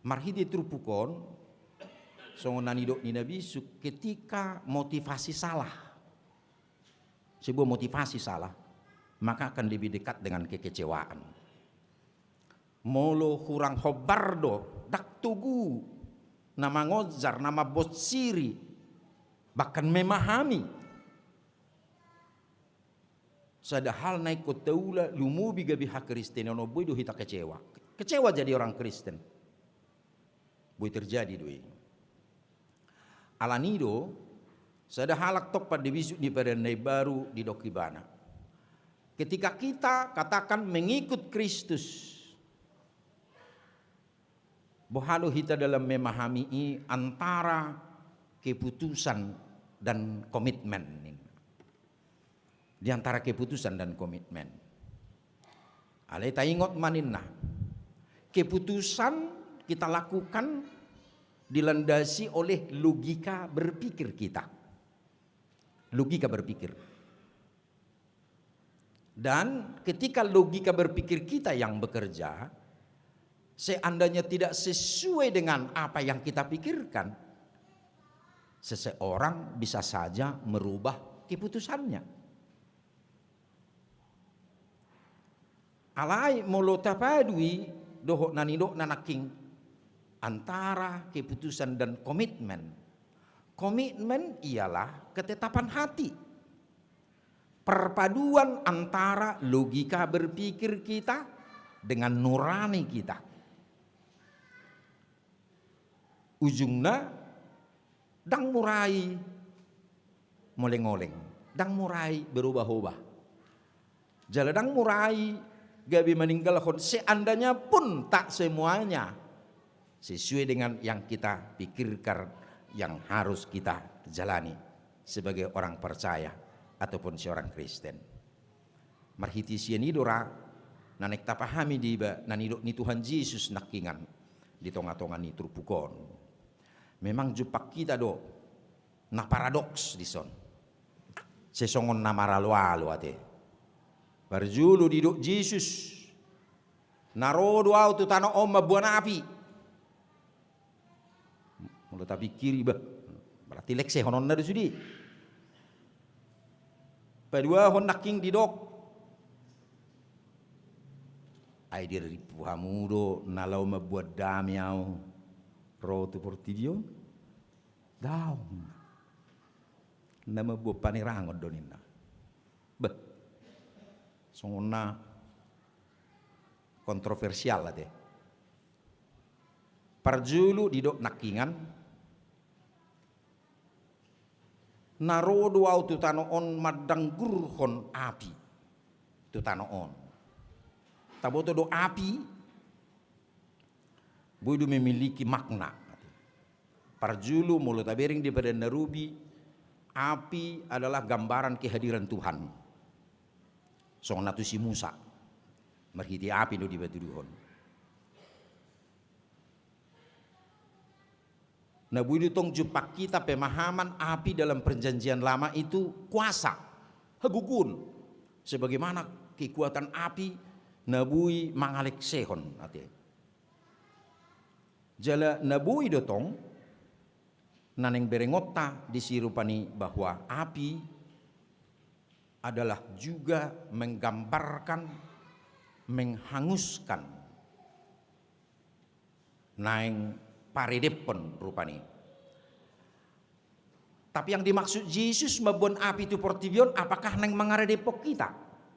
Marhite turpuk on, songon na nidok ni na bisuk, ketika motivasi salah, sebuah motivasi salah, maka akan lebih dekat dengan kekecewaan. Molo hurang hombar do, ndang togu na mangonjar, na mambonsiri, bahkan memahami sada hal na ingkon taula, lumobi gabe hakristenon on, boi do hita kecewa. Kecewa jadi orang Kristen. Boi terjadi do i. Ala ni i do, sada halak tompa di bisuk ni Padan na Imbaru didok ibana, ketika kita katakan mengikut Kristus, boha do hita dalam memahami i antara keputusan dan komitmen, ninna. Di antara keputusan dan komitmen. Alai taingot ma ninna, keputusan kita lakukan dilandasi oleh logika berpikir kita. Logika berpikir. Dan ketika logika berpikir kita yang bekerja, seandainya tidak sesuai dengan apa yang kita pikirkan, seseorang bisa saja merubah keputusannya. Alai molo tapadu i dohot na nidokna nangkin, antara keputusan dan komitmen. Komitmen ialah ketetapan hati. Perpaduan antara logika berpikir kita dengan nurani kita. Ujungna, ndang murai moleng-oleng, ndang murai berubah-ubah. Jala ndang murai gabe maninggalhon, seandainya pun tak semuanya sesuai dengan yang kita pikirkan, yang harus kita jalani sebagai orang percaya ataupun seorang Kristen. Marhite sian i do ra na naeng tapahami di ba na nidok ni Tuhan Jesus nangkiningan di tonga-tonga ni turpuk on. Memang jumpang hita do na paradoks dison. Sesongon na maralo-alo ate. Parjolo didok Jesus, na ro do Ahu tu tano on mamboan api. Molo tapingkiri, bah, berarti leksehononna do sude. Paduahon nangkin didok, ai dirimpu hamu do na laho mamboan dame Ahu ro tu portibi on? Daong. Na mamboan panerangon do ninna. Bah, songon na kontroversial ate. Parjolo didok nangkiningan, na ro do Ahu tu tano on mandanggurhon api tu tano on. Taboto do api boi do memiliki makna. Parjolo molo tabereng di Padan na Robi, api adalah gambaran kehadiran Tuhan. Songon na tu si Musa, marhite api do dipatuduhon. Na boi do tong jumpang hita pemahaman api dalam Perjanjian Lama itu kuasa, hagogoon, sebagaimana kekuatan api na boi mangaleksehon ate. Jala na boi do tong na naeng berengonta disi rupani bahwa api adalah juga menggambarkan, menghanguskan, naeng paredephon rupani. Tapi yang dimaksud Jesus mamboan api tu portibi on, apakah naeng mangaredephon hita?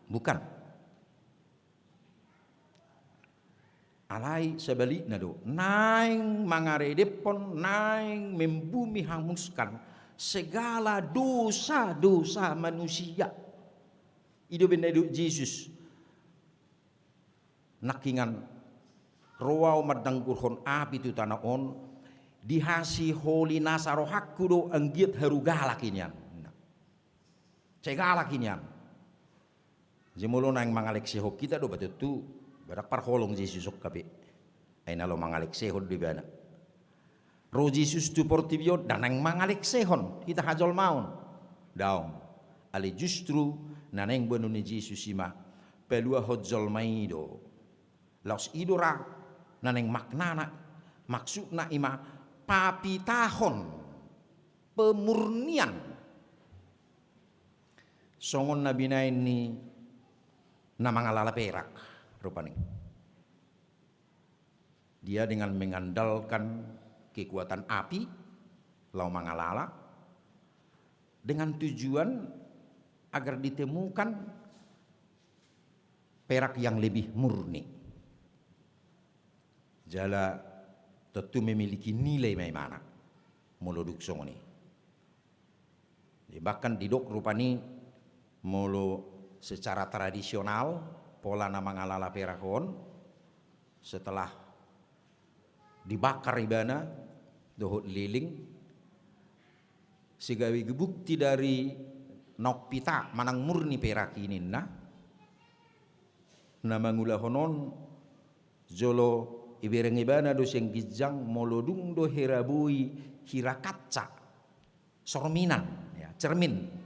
Bukan. Alai sebalikna do, naeng mangaredephon, naeng membumi, hanguskan segala dosa-dosa manusia. I do umbahen na didok Jesus nangkiningan, ro Ahu mandanggurhon api tu tano on, dihasiholinasa rohangku do anggiat haru galak i nian. Sai galak i nian. Jadi molo naeng mangaleksehon hita do ba tontu, ba ndang parholong Jesus on hape. Ai na laho mangaleksehon do ibana. Ro Jesus tu portibi on ndang naeng mangaleksehon hita hajolmaon. Daong. Alai justru na naeng boanon ni Jesus i ma paluahon jolma i do. Laos i do ra na naeng maknana, maksudna i ma papitahon, pemurnian. Songon na binahen ni na mangalala perak rupani. Dia dengan mengandalkan kekuatan api laho mangalala dengan tujuan agar ditemukan perak yang lebih murni. Jala tontu memiliki nilai ma imana molo dung songon i. Jadi, bahkan didok rupani molo secara tradisional pola na mangalala perak on, setelah dibakar ibana dohot lilin, sebagai bukti dari naung pita manang murni perak i ninna, na mangulahon on jolo ibereng ibana do sian ginjang molo dung do hera boi hira kaca, sorminan, ya, cermin.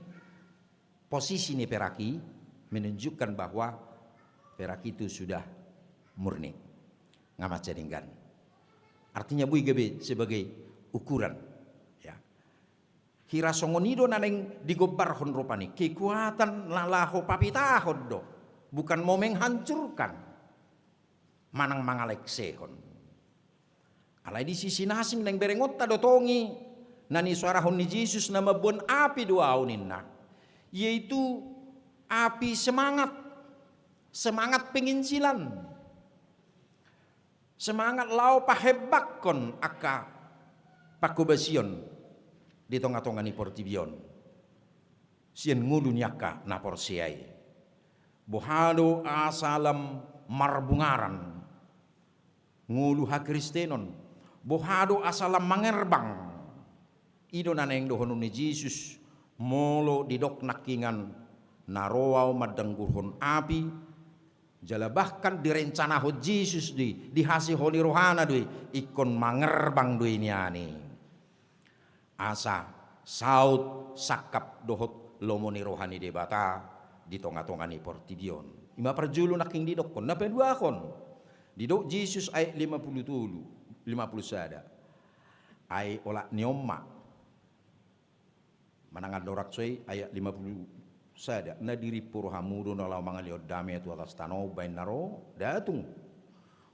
Posisi ni perak i menunjukkan bahwa perak itu sudah murni. Nga mansai denggan. Artinya boi gabe sebagai ukuran. Ya. Hira songon i do na naeng digombarhon rupani. Kekuatan na laho papitahon do. Bukan mau menghancurkan. Manang mangaleksehon. Alai di sisi na asing naeng berengonta do tong i na nisoarahon ni Jesus na mamboan api do ahu ninna. Yaitu api semangat, semangat penginjilan. Semangat laho pahembakkon angka pangkobasion di tonga-tonga ni portibi on. Sian ngolu ni angka na porsea i. Boha do asa lam marbungaran ngolu hakristenon. Boha do asa lam mangerbang. I do na naeng dohonon ni Jesus, molo didok nangkingan na ro ahu mandanggurhon api, jala bahkan direncanahon Jesus do i, dihasiholi rohana do i, ingkon mangerbang do i nian i. Asa saut sangkap dohot lomo ni roha ni Debata di tonga-tonga ni portibi on. I ma parjolo nangkin didokkon, na paduahon. Didok Jesus ayat lima pulu tolu, lima pulu sada. Ai olat ni on ma. Manang andorang so i ayat lima pulu sada, na dirimpu rohamu do na laho mangalehon dame tu atas tano baen na ro, datung.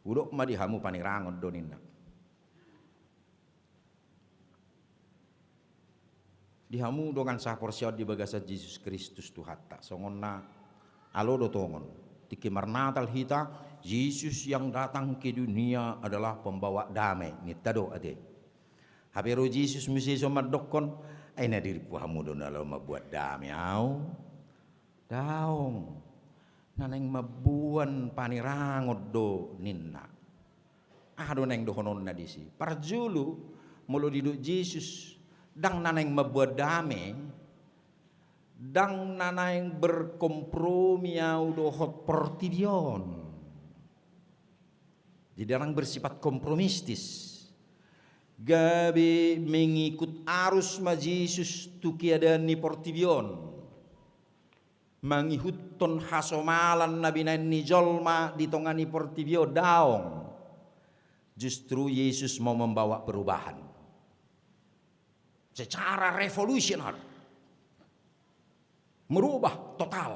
Hudok ma di hamu panirangon do ninna. Di hamu dongan sahaporseaon di bagasan Jesus Kristus Tuhanta, songon na alo do tongon. Tingki marnatal hita, Jesus yang datang ke dunia adalah pembawa damai, ninta do ate. Hape ro Jesus muse so mandokkon, ai na dirimpu hamu do na laho mambuat dame ahu? Daong. Na naeng mamboan panirangon do ninna. Aha do naeng dohononna disi? Parjolo, molo didok Jesus, ndang na naeng mamboan dame, ndang na naeng berkompromi ahu dohot portibi on. Jadi ndang bersifat kompromistis. Gabe mengikut arus ma Jesus tu keadaan ni portibi on. Mangihuthon hasomalan na binaen ni jolma di tonga ni portibi on, daong. Justru Jesus mau membawa perubahan. Secara revolusioner. Merubah total.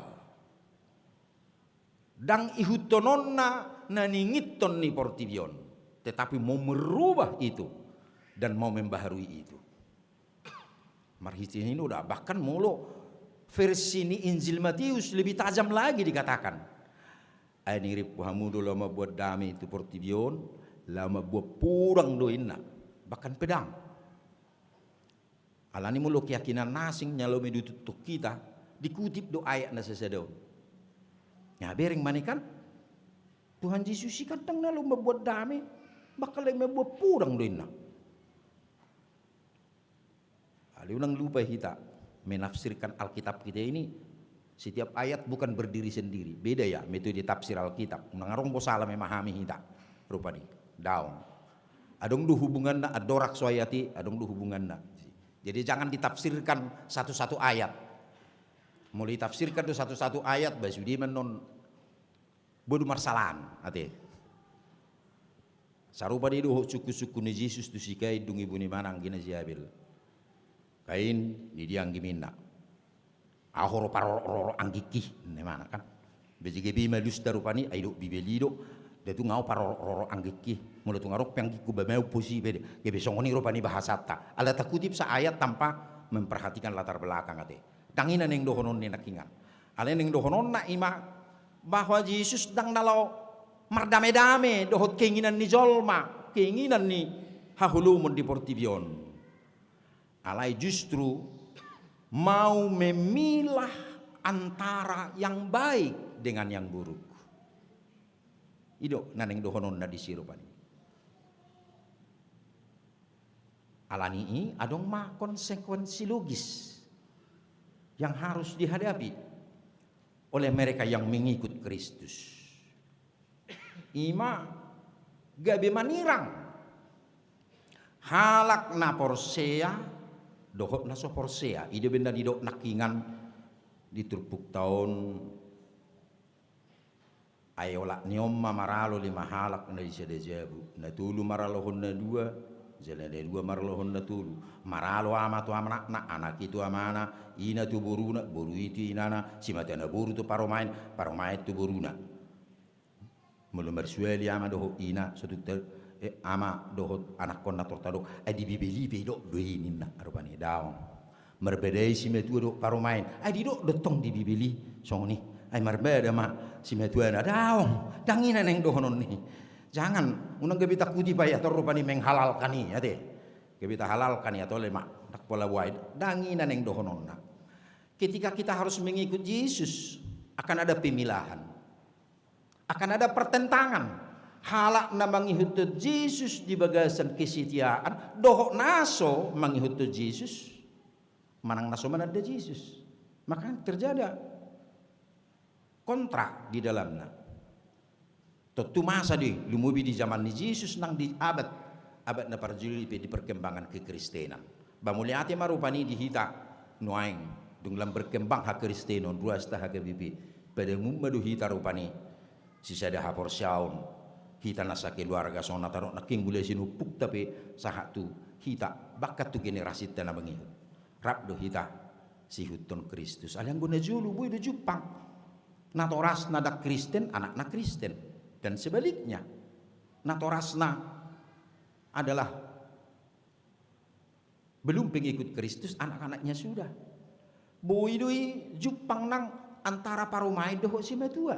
Ndang ihuthononna na ninginhon ni portibi on, tetapi mau merubah itu dan mau membaharui itu. Marhite i do da, bahkan molo versi ni Injil Matius lebih tajam lagi dikatakan. Ai na dirimpu hamu do laho mambuat dame tu portibi on, laho mambuat podang do ninna. Bahkan pedang. Alani molo keyakinan na asing na laho mandutukkon hita, dikutip do ayat na sasada on. Na bereng ma i kan? Tuhan Jesus i kan ndang na laho mambuat dame, bahkan laho mambuat podang do ninna. Alai unang lupa hita, menafsirkan Alkitab kita ini, setiap ayat bukan berdiri sendiri. Beda ya, metode tafsir Alkitab. Unang adong do sala memahami hita. Rupani, daong. Adong do hubunganna, andorang so ayat i, adong do hubunganna. Jadi jangan ditafsirkan satu-satu ayat. Molo ditafsirkan do satu-satu ayat, ba sude ma annon bodo marsalaan, ate. Sarupa do i dohot sungkun-sungkun ni Jesus tu si Kain dung dibunuhna anggina si Habel. Kain, ninna anggiminna. Ahu ro parorot-rorot anggingki, ninna imana kan. Bajege be malusta rupani, ai didok Bibel i do. Nda tung ahu parorot-rorot anggingki. Molo tung adong pe anggingku ba maumpos i be. Gabe songon i rupani bahasanta. Ala takutip sa ayat tanpa memperhatikan latar belakang ate. Ndang i na naeng dohonon ni nangkiningan. Alai naeng dohononna i ma bahwa Jesus ndang na laho mardame-dame dohot keinginan ni jolma, keinginan ni haholomon di portibi on. Alai justru mau memilah antara yang baik dengan yang buruk. I do na naeng dohononna disi rupani. Alani i adong ma konsekuensi logis yang harus dihadapi oleh mereka yang mengikut Kristus. I ma gabe manirang halak na porsea dohot na so porsea. I do umbahen na didok nangkiningan di turpukta on. Ai olat ni on ma maralo lima halak na di sada jabu, na tolu maralohon na dua, jala na dua maralohon na tolu. Maralo ama tu anakna, anak i tu amana, ina tu boruna, boru i tu inana, simata na boru tu parumaen, parumaen tu boruna. Molo marsuali ama dohot ina, so tung ta-, Eh, ama dohot anakkon na tortadok, ai di Bibel i pe didok do i ninna, rupani daong. Marbadai simatua dohot parumaen, ai didok do tong di Bibel i songon i. Ai marbada ma simatuana, daong, ndang i na naeng dohonon i. Jangan, unang gabe takuti paia tong rupani menghalalkan i, ate. Gabe tahalalkan i atau lema, ndang pola buai, ndang i na naeng dohononna. Ketika kita harus mengikut Yesus, akan ada pemilahan. Akan ada pertentangan. Halak na mangihuthon Jesus di bagasan kesetiaan, dohot na so mangihuthon Jesus, manang na so mananda Jesus. Maka terjadi kontra di dalamna. Tontu masa do i, lumobi di zaman ni Jesus nang di abad, abad na parjolo i pe di perkembangan kekristenan. Ba mauliate ma rupani di hita nuaeng, dung lam berkembang hakristenon, ruas ta H K B P. Padamun ma do hita rupani sisada haporseaon, hita na sakeluarga songon na tadok nangkin mulai sinumpukta pe sahat tu hita, bahkan tu generasinta na mangihut. Rap do hita siihuthon Kristus. Alai anggo na jolo boi do jumpang. Natorasna ndang Kristen, anakna Kristen. Dan sebaliknya, natorasna adalah belum pengikut Kristus, anak-anaknya sudah. Boi do i jumpang nang antara parumaen dohot simatua.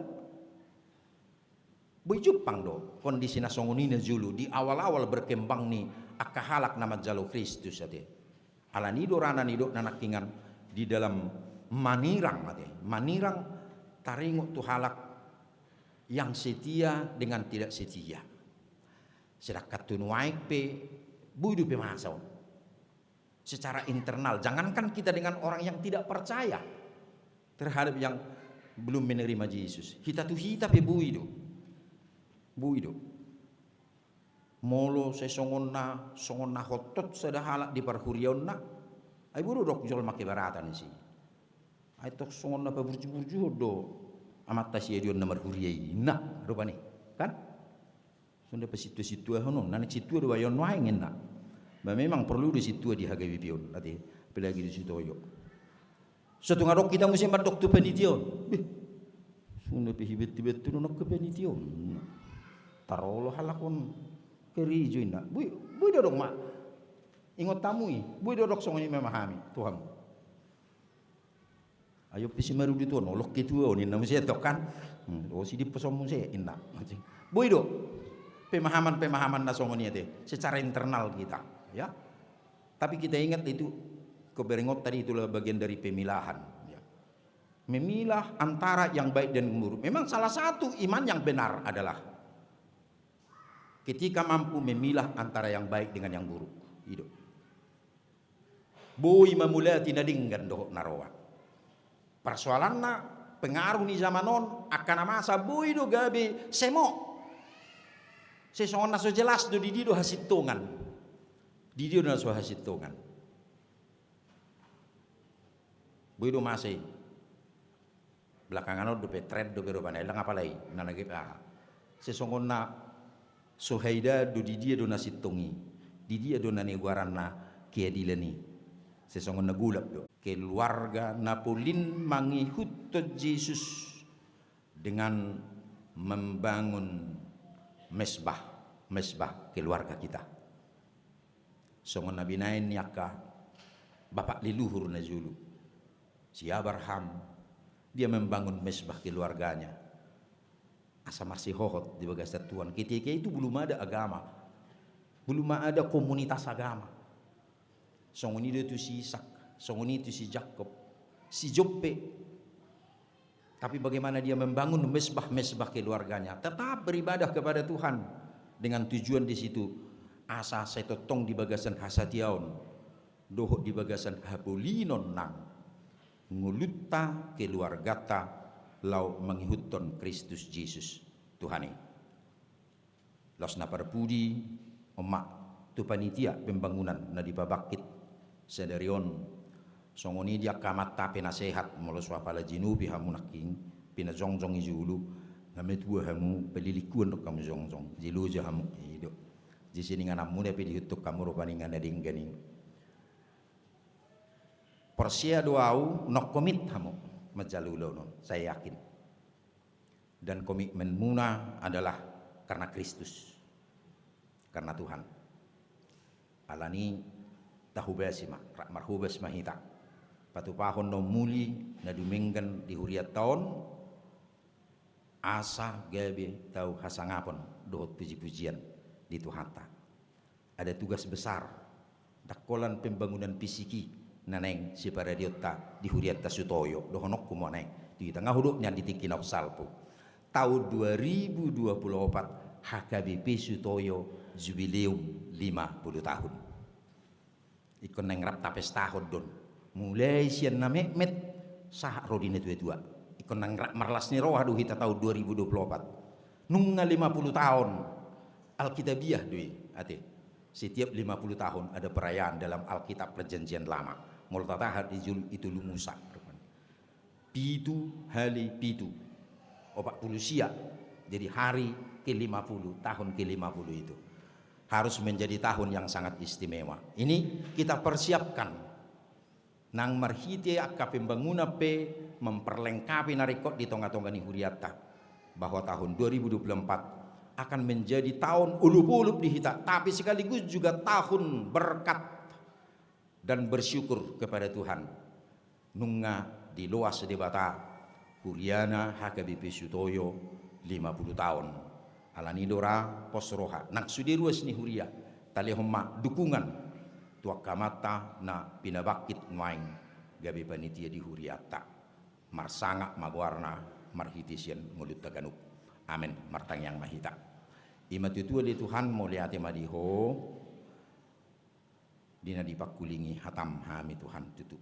Boi jumpang do kondisi na songon i na jolo di awal-awal berkembang ni angka halak na manjalo Kristus, ate. Alani i do rana nidok na nangkiningan di dalam manirang, ate. Manirang taringot tu halak yang setia dengan tidak setia. Sedangkan tu nuaeng pe boi do pe masa on. Secara internal, jangankan kita dengan orang yang tidak percaya terhadap yang belum menerima Jesus. Hita tu hita pe boi do. Boi do. Molo sai songon na, songon na hottot sada halak di parhuriaonna, ai boi do didok jolma keberatan i si. Ai tong songon na paburju-burjuhon do amanta si Edi on na marhuria i, ninna rupani. Kan? Songon na pasintua-sintuahon on, na naeng sintua do bayo on nuaeng, ninna. Ba memang porlu do sintua di H K B P on, ate, apalagi di Sitoyo. So tung adong hita muse mandok tu panitia on. Beh, songon na pe hibentu-bentu do nangkin panitia on. Tarolo halak on karejo, ninna. Boi, boi do adong ma. Ingot hamu i, boi do adong songon i memahami tu hamu. Ai pe si marudut on, olok ketua on, ninna muse tong kan. Hmm, o si diposom muse, ninna. Boi do. Pemahaman-pemahaman na songon i, ate. Secara internal kita, ya. Tapi kita ingat itu, keberengot tadi itulah bagian dari pemilahan, ya. Memilah antara yang baik dan yang buruk. Memang salah satu iman yang benar adalah ketika mampu memilah antara yang baik dengan yang buruk. I do. Boi mamulati na denggan dohot na roa. Parsoalanna, pengaruh ni zaman on, angka na masa boi do gabe semok. Sai songon na so jelas do di dia do hasintongan. Di dia do na so hasintongan. Boi do masa i. Belakangan on dope tren dope rupani, ai ndang apala i, na nangkin aha. Sai songon na so haida do di dia do na sintong i, di dia do na nigoaranna keadilan i. Sai songon na golap do. Keluarga na polin mangihuthon Jesus dengan membangun mesbah, mesbah keluarga kita. Songon na binaen ni angka bapak leluhur na jolo. Si Abraham, dia membangun mesbah keluarganya. Asa marsihohot di bagasan Tuhan. Ketika itu belum ada agama. Belum ada komunitas agama. Songon i do tu si Ishak, songon i tu si Jakob, si Job pe. Tapi bagaimana dia membangun mesbah-mesbah keluarganya, tetap beribadah kepada Tuhan dengan tujuan di situ, asa sai tongtong di bagasan hasatiaon dohot di bagasan hapolinon nang ngolunta, keluargata, laho mangihuthon Kristus Jesus Tuhan i. Laos na parpudi, on ma tu panitia pembangunan na dipabangkit sadari on, songon i di angka amanta penasehat, molo so apala jinopi hamu nangkin, pinajongjong i jolo, nga matua hamu, palilingkuan do hamu jongjong, jolo jo hamu, i do. Jadi siningananmuna pe diihuthon hamu rupani nga na denggan i. Porsea do au, nunga komit hamu manjalo ulaon on, saya yakin. Dan komitmenmuna adalah karena Kristus. karna Tuhan. Alani tahobasi ma, rap marhobas ma hita patupahon na ummuli na dumenggan di hurianta on, asa gabe tau hasangapon dohot pujipujian di Tuhanta. Ada tugas besar, ndang holan pembangunan fisik i na naeng siparadeonta di hurianta Sutoyo, dohononku ma naeng tu hita, nga hudok nian di tingki na umsalpu. Taon dua ribu dua puluh opat, H K B P Sutoyo jubileum lima puluh tahun. Ingkon naeng rap tapestahon do on. Mulai sian na metmet sahat ro di na tuatua. Ingkon naeng rap marlas ni roha do hita taon dua ribu dua puluh opat. Nunga lima puluh taon. Alkitabiah do i, ate. Setiap lima puluh tahun ada perayaan dalam Alkitab Perjanjian Lama. Molo tatahat di jul-, i Tolu Musa. Pitu hali pitu. Opat puluh sia. Jadi hari ke lima puluh, tahun ke lima puluh itu harus menjadi tahun yang sangat istimewa. Ini kita persiapkan. Nang marhite angka pembangunan pe memperlengkapi na ringkot di tongatonga ni hurianta. Bahwa tahun dua ribu dua puluh empat akan menjadi tahun olopolop di hita, tapi sekaligus juga tahun berkat dan bersyukur kepada Tuhan. Nunga diloas Debata huriana H K B P Sutoyo lima puluh taon. Alani do ra pos roha. Nang sude ruas ni huria, talehon ma dukungan tu angka amanta na pinabangkit nuaeng gabe panitia di hurianta. Marsangap ma goarna marhite sian ngolunta ganup. Amen. Martangiang ma hita. I ma tutu ale Tuhan, mauliate ma di Ho. Di na dipangkulingi hataM hami Tuhan tutu,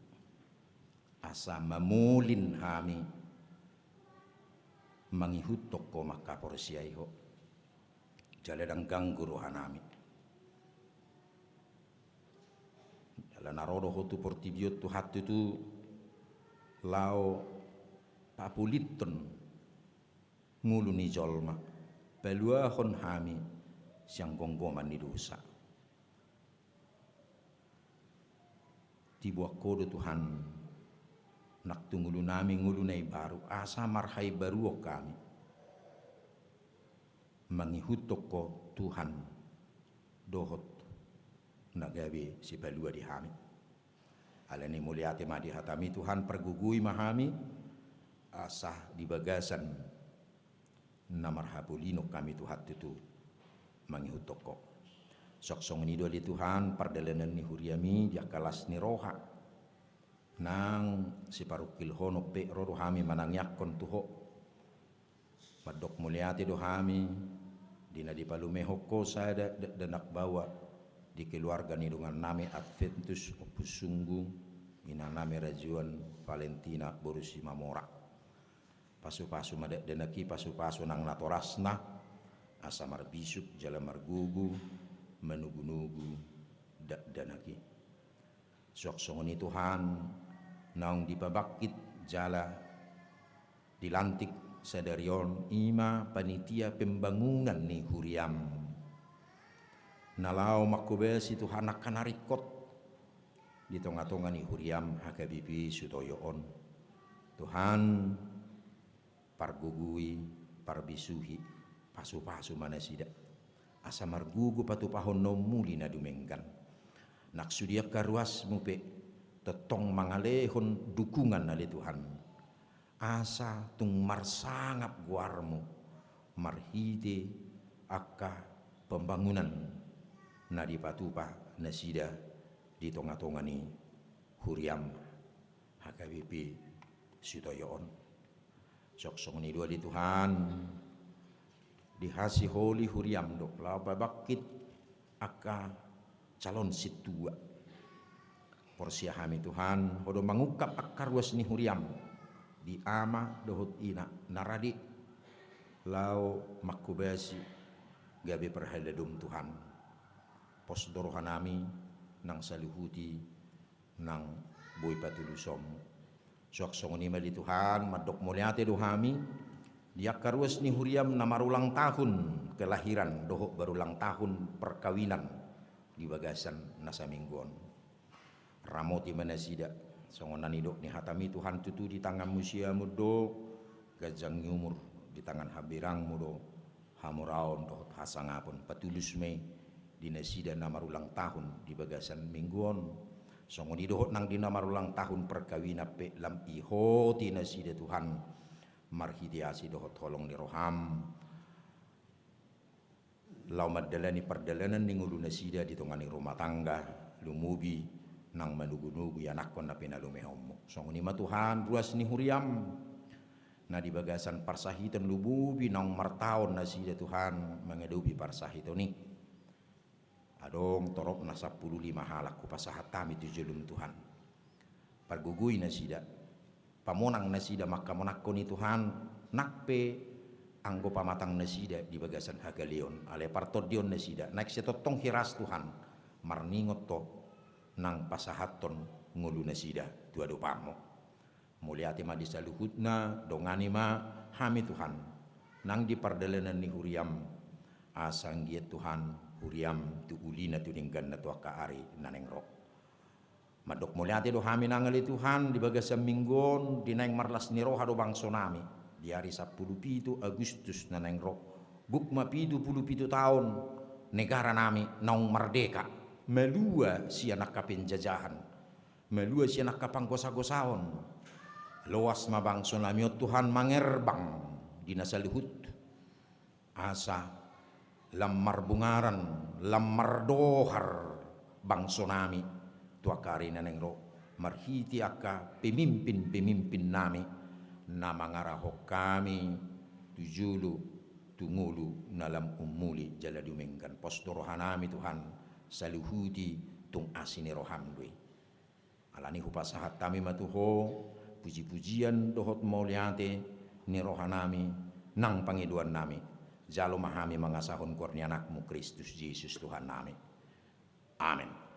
asa mamolin hami mangihuthon Ho mangkaporseai Ho. Jala ndang ganggu rohanami. Jala na ro do Ho tu portibi on Tuhan tutu laho papolithon ngolu ni jolma, paluahon hami sian gomgoman ni dosa. Tiboan Ho do Tuhan nang tu ngolunami ngolu na imbaru, asa marhaimbaruon hami mangihuthon Ho Tuhan dohot na gabe sipalua di hami. Alani mauliate ma di hataMi Tuhan, pargogoi ma hami asa di bagasan na marhapolinon hami Tuhan tutu mangihuthon Ho. Suang songon i do ale Tuhan pardalanan ni huriaMi di angka las ni roha. Nang siparungkilhonon pe ro do hami manangiangkon tu Ho. Mandok mauliate do hami di na dipalumehon Ho sada dakdanak baoa di keluarga ni dongannami Adventus Ompusunggu, inanami rajoan Valentina boru Simamora. Pasupasu ma dakdanak i, pasupasu nang natorasna, asa marbisuk jala margogo manugunugu dakdanak i. Suang songon i Tuhan, naung dipabangkit jala dilantik sadari on i ma panitia pembangunan ni huriaM, na laho manghobasi Tuhan angka na ringkot di tongatonga ni huriaM H K B P Sutoyo on. Tuhan, pargogoi, parbisuhi, pasupasu ma nasida asa margogo patupahon na ummuli na dumenggan. Nang sude angka ruasMu pe tongtong mangalehon dukungan ale Tuhan, asa tung marsangap goarMu marhite angka pembangunan na dipatupa nasida di tongatonga ni huriaM H K B P Sutoyo on. Suang songon i do ale Tuhan, dihasiholi huriaM do laho pabangkit angka calon sintua. Porsea hami Tuhan, Ho do mangungkap angka ruas ni huriaM di ama dohot ina na rade laho manghobasi gabe parhalado Tuhan. Pos do rohanami nang saluhut i nang boi patulusom. Suang songon i ma ale Tuhan, mandok mauliate do hami di angka ruas ni huriaM na marulang tahun kelahiran dohot barulang tahun perkawinan di bagasan na saminggu on. Ramoti ma nasida, songon na nidok ni hataMi Tuhan, tutu di tanganMu siamun do ganjang ni umur, di tangan hambirangMu do hamoraon dohot hasangapon. Patulus ma i di nasida na marulang tahun di bagasan minggu on. Songon i dohot nang di na marulang tahun perkawinan pe, lam ihoti nasida Tuhan, marhite asi dohot holong ni roham, laho mandalani pardalanan ni ngolu nasida di tonga ni rumah tangga, lumobi nang manogunogu ianakhon na pinalumehonmu. Songon i ma Tuhan, ruas ni huriam, na di bagasan parsahiton, lumobi naung martaon nasida Tuhan mangadopi parsahiton i. Adong toropna sampulu lima halak hupasahat hami tu jolom Tuhan. Pargogoi nasida, pamonang nasida manghamonanghon i Tuhan, nang pe anggo pamatang nasida di bagasan hagaleon, alai partondion nasida naeng sai tongtong hiras Tuhan, marningot Ho nang pasahathon ngolu nasida tu adopanmu. Mauliate ma di saluhutna, dongani ma hami Tuhan, nang di pardalanan ni huriam, asa anggiat Tuhan huriam tu ulina tu dengganna tu angka ari na naeng ro. Mandok mauliate do hami nang ale Tuhan di bagasan minggu on, di naeng marlas ni roha do bangso nami, di ari sampulu pitu Agustus na naeng ro, gok ma pitu pulu pitu taon negara nami naung mardeka, malua sian angka penjajahan, malua sian angka panggosagosaon. Loas ma bangso nami on Tuhan mangerbang di na saluhut, asa lam marbungaran, lam mardohar bangso nami tu angka ari na naeng ro, marhite angka pemimpin-pemimpin nami na mangarahon hami tu jolo tu ngolu na lam ummuli jala dumenggan. Pos do roha nami Tuhan, saluhut i tung asi ni roham do i. Alani hupasahat hami ma tu Ho pujipujian dohot mauliate ni roha nami nang pangidoan nami. Jalo ma hami mangasahon goar ni Anakmu Kristus Jesus Tuhan nami. Amen.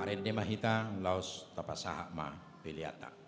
Marende ma hita, laos tapasahat ma peleanta.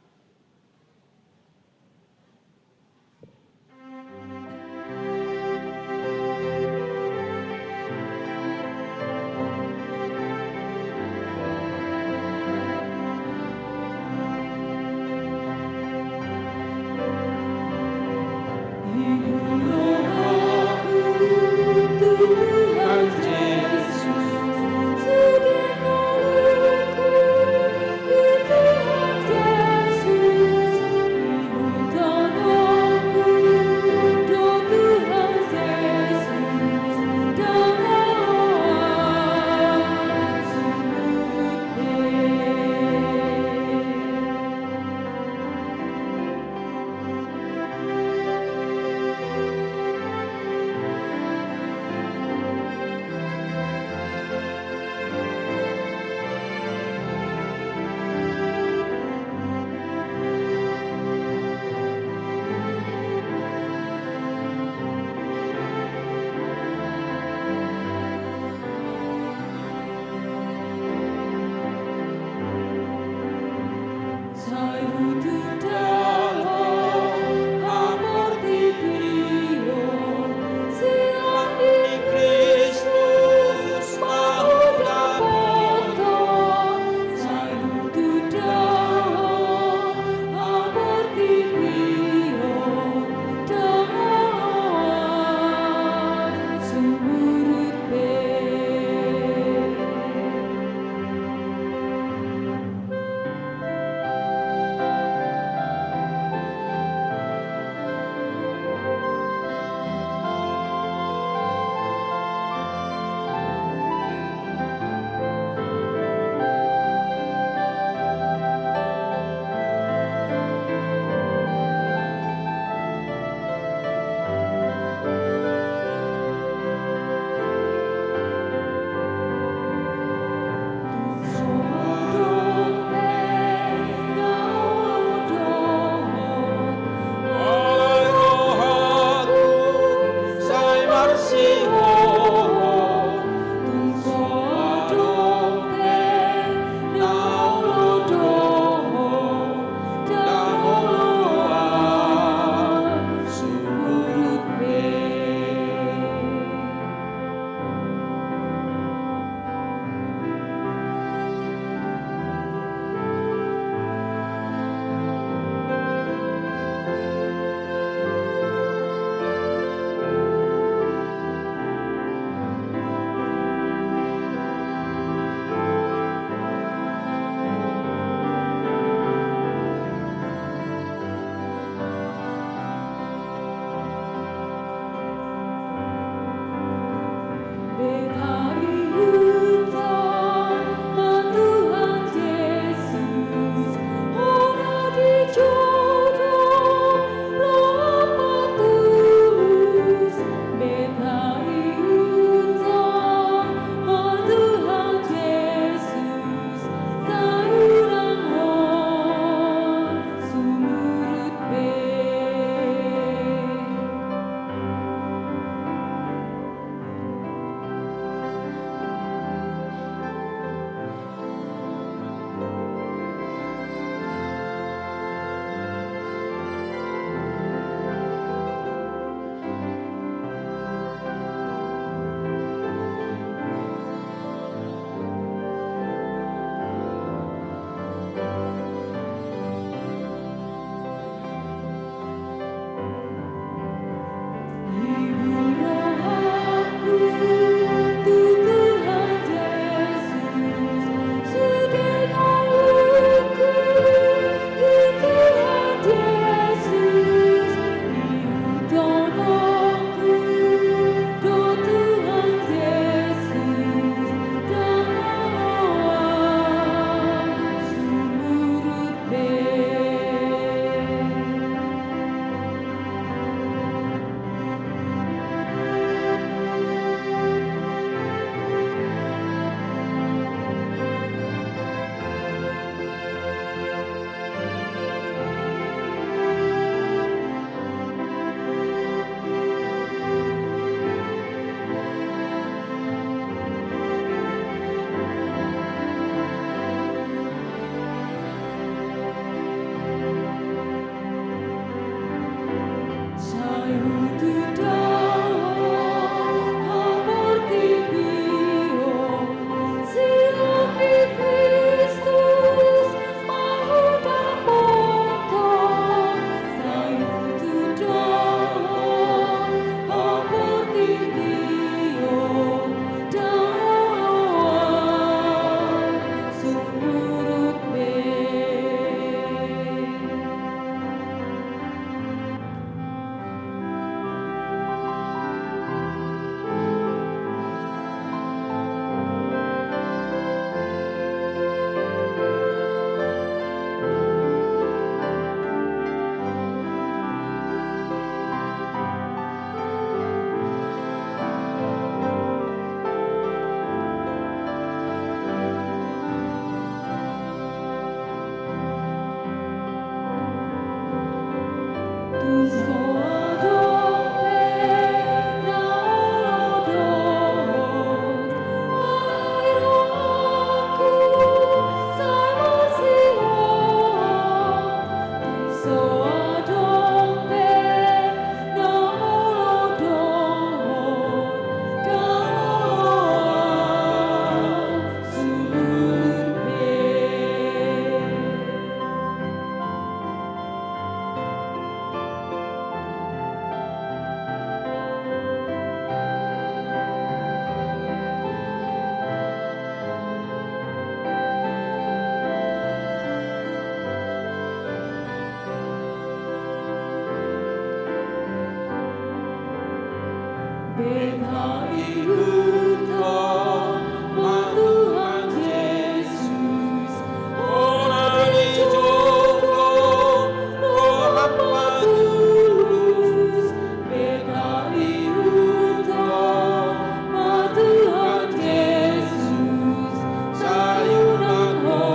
Beta ihuthon ma Tuhan Jesus, hona ni jolo, roham ma tulus. Beta ihuthon ma Tuhan Jesus, sai unang ho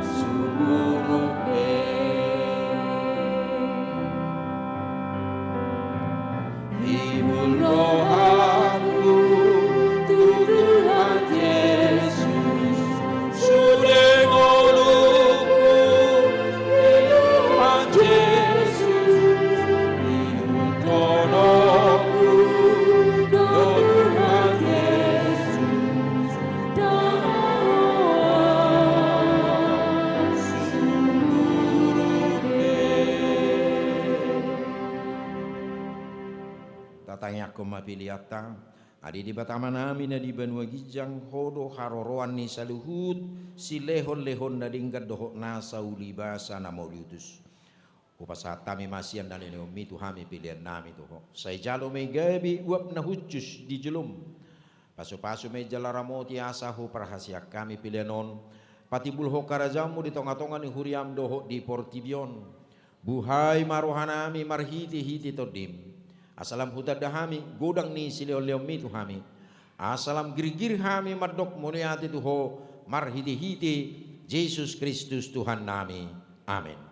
sumurung be. Ihut rohangku tu Tuhan Jesus, sude ngolungku di Tuhan Jesus, ihuthononku do Tuhan Jesus, ndang adong sumurung be. Tatangiangkon ma peleanta. Ale Debata Amanami na di banua ginjang, Ho do haroroan ni saluhut silehonlehon na denggan dohot nasa ulibasa na mauliutus. Hupasahat hami ma sian na nilehonMi tu hami peleannami tu Ho. Sai jalo ma i gabe uap na hushus di jolom. Pasupasu ma i jala ramoti asa huparhaseang hami pelean on patimbulhon harajaonMu di tongatonga ni huriaM dohot di portibi on. Buhai ma rohanami marhitehite TondiM, asa lam hutanda hami godang ni silehonlehonMi tu hami, asa lam girgir hami mandok mauliate tu Ho marhitehite Jesus Kristus Tuhannami. Amen.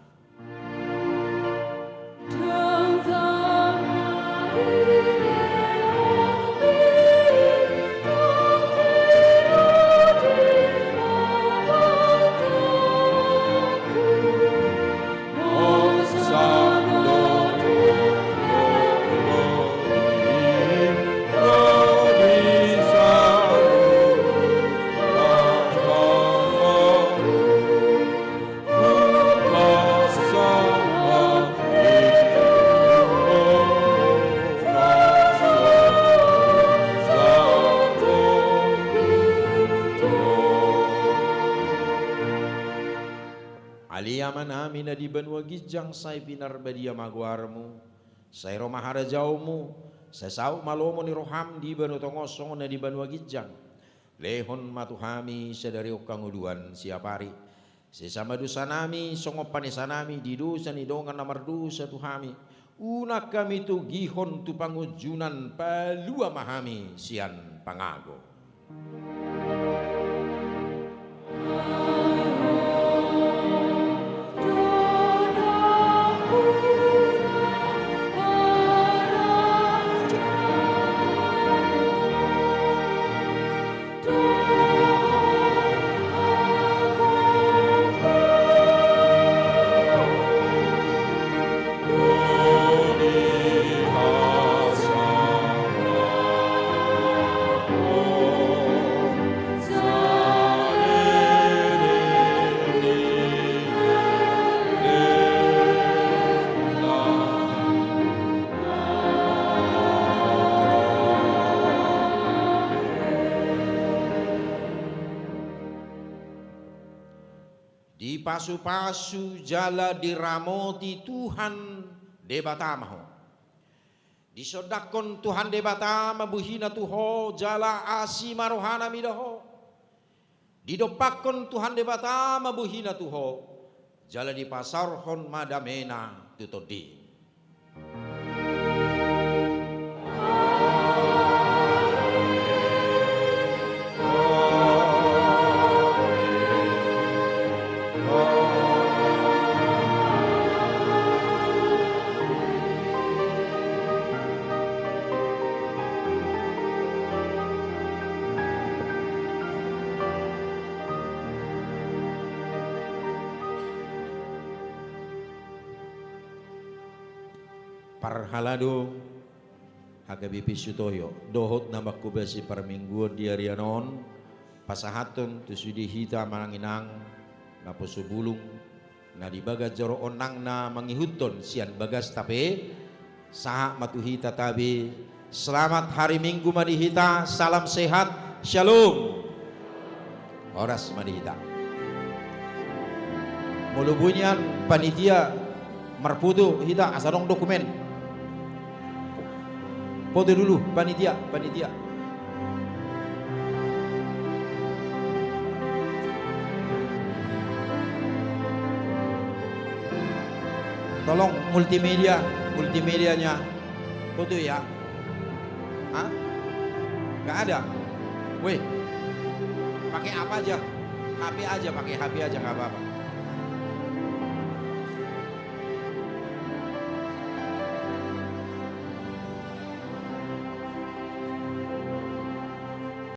Ale Amanami na di banua ginjang, sai pinarbadia ma goarMu, sai ro ma harajaonMu, sai saut ma lomo ni rohaM di banua tonga on songon na di banua ginjang. Lehon ma tu hami sadari on hangoluan siapari. Sesa ma dosanami songon panesanami di dosa ni dongan na mardosa tu hami. Unang hami togihon tu pangunjunan, palua ma hami sian pangago. Dipasupasu jala diramoti Tuhan Debata ma ho. Disondangkon Tuhan Debata ma bohiNa tu ho jala asi ma rohaNa mida ho. Didompakkon Tuhan Debata ma bohiNa tu ho, jala dipasaorhon ma dameNa tu tondim. Parhalado H K B P Sutoyo dohot na manghobasi parmingguon di arian on, pasahathon tu sude hita manang inang naposo bulung na di bagas joro on nang na mangihuthon sian bagasta pe, sahat ma tu hita tabe. Selamat hari Minggu ma di hita, salam sehat, syalom. Horas ma di hita. Molo boi nian panitia marfoto hita asa adong dokumen. Foto dulu, panitia, panitia. Tolong multimedia, multimedianya foto ya. Hah? Nggak ada? Weh, pakai apa aja? H P aja, pakai H P aja, nggak apa-apa.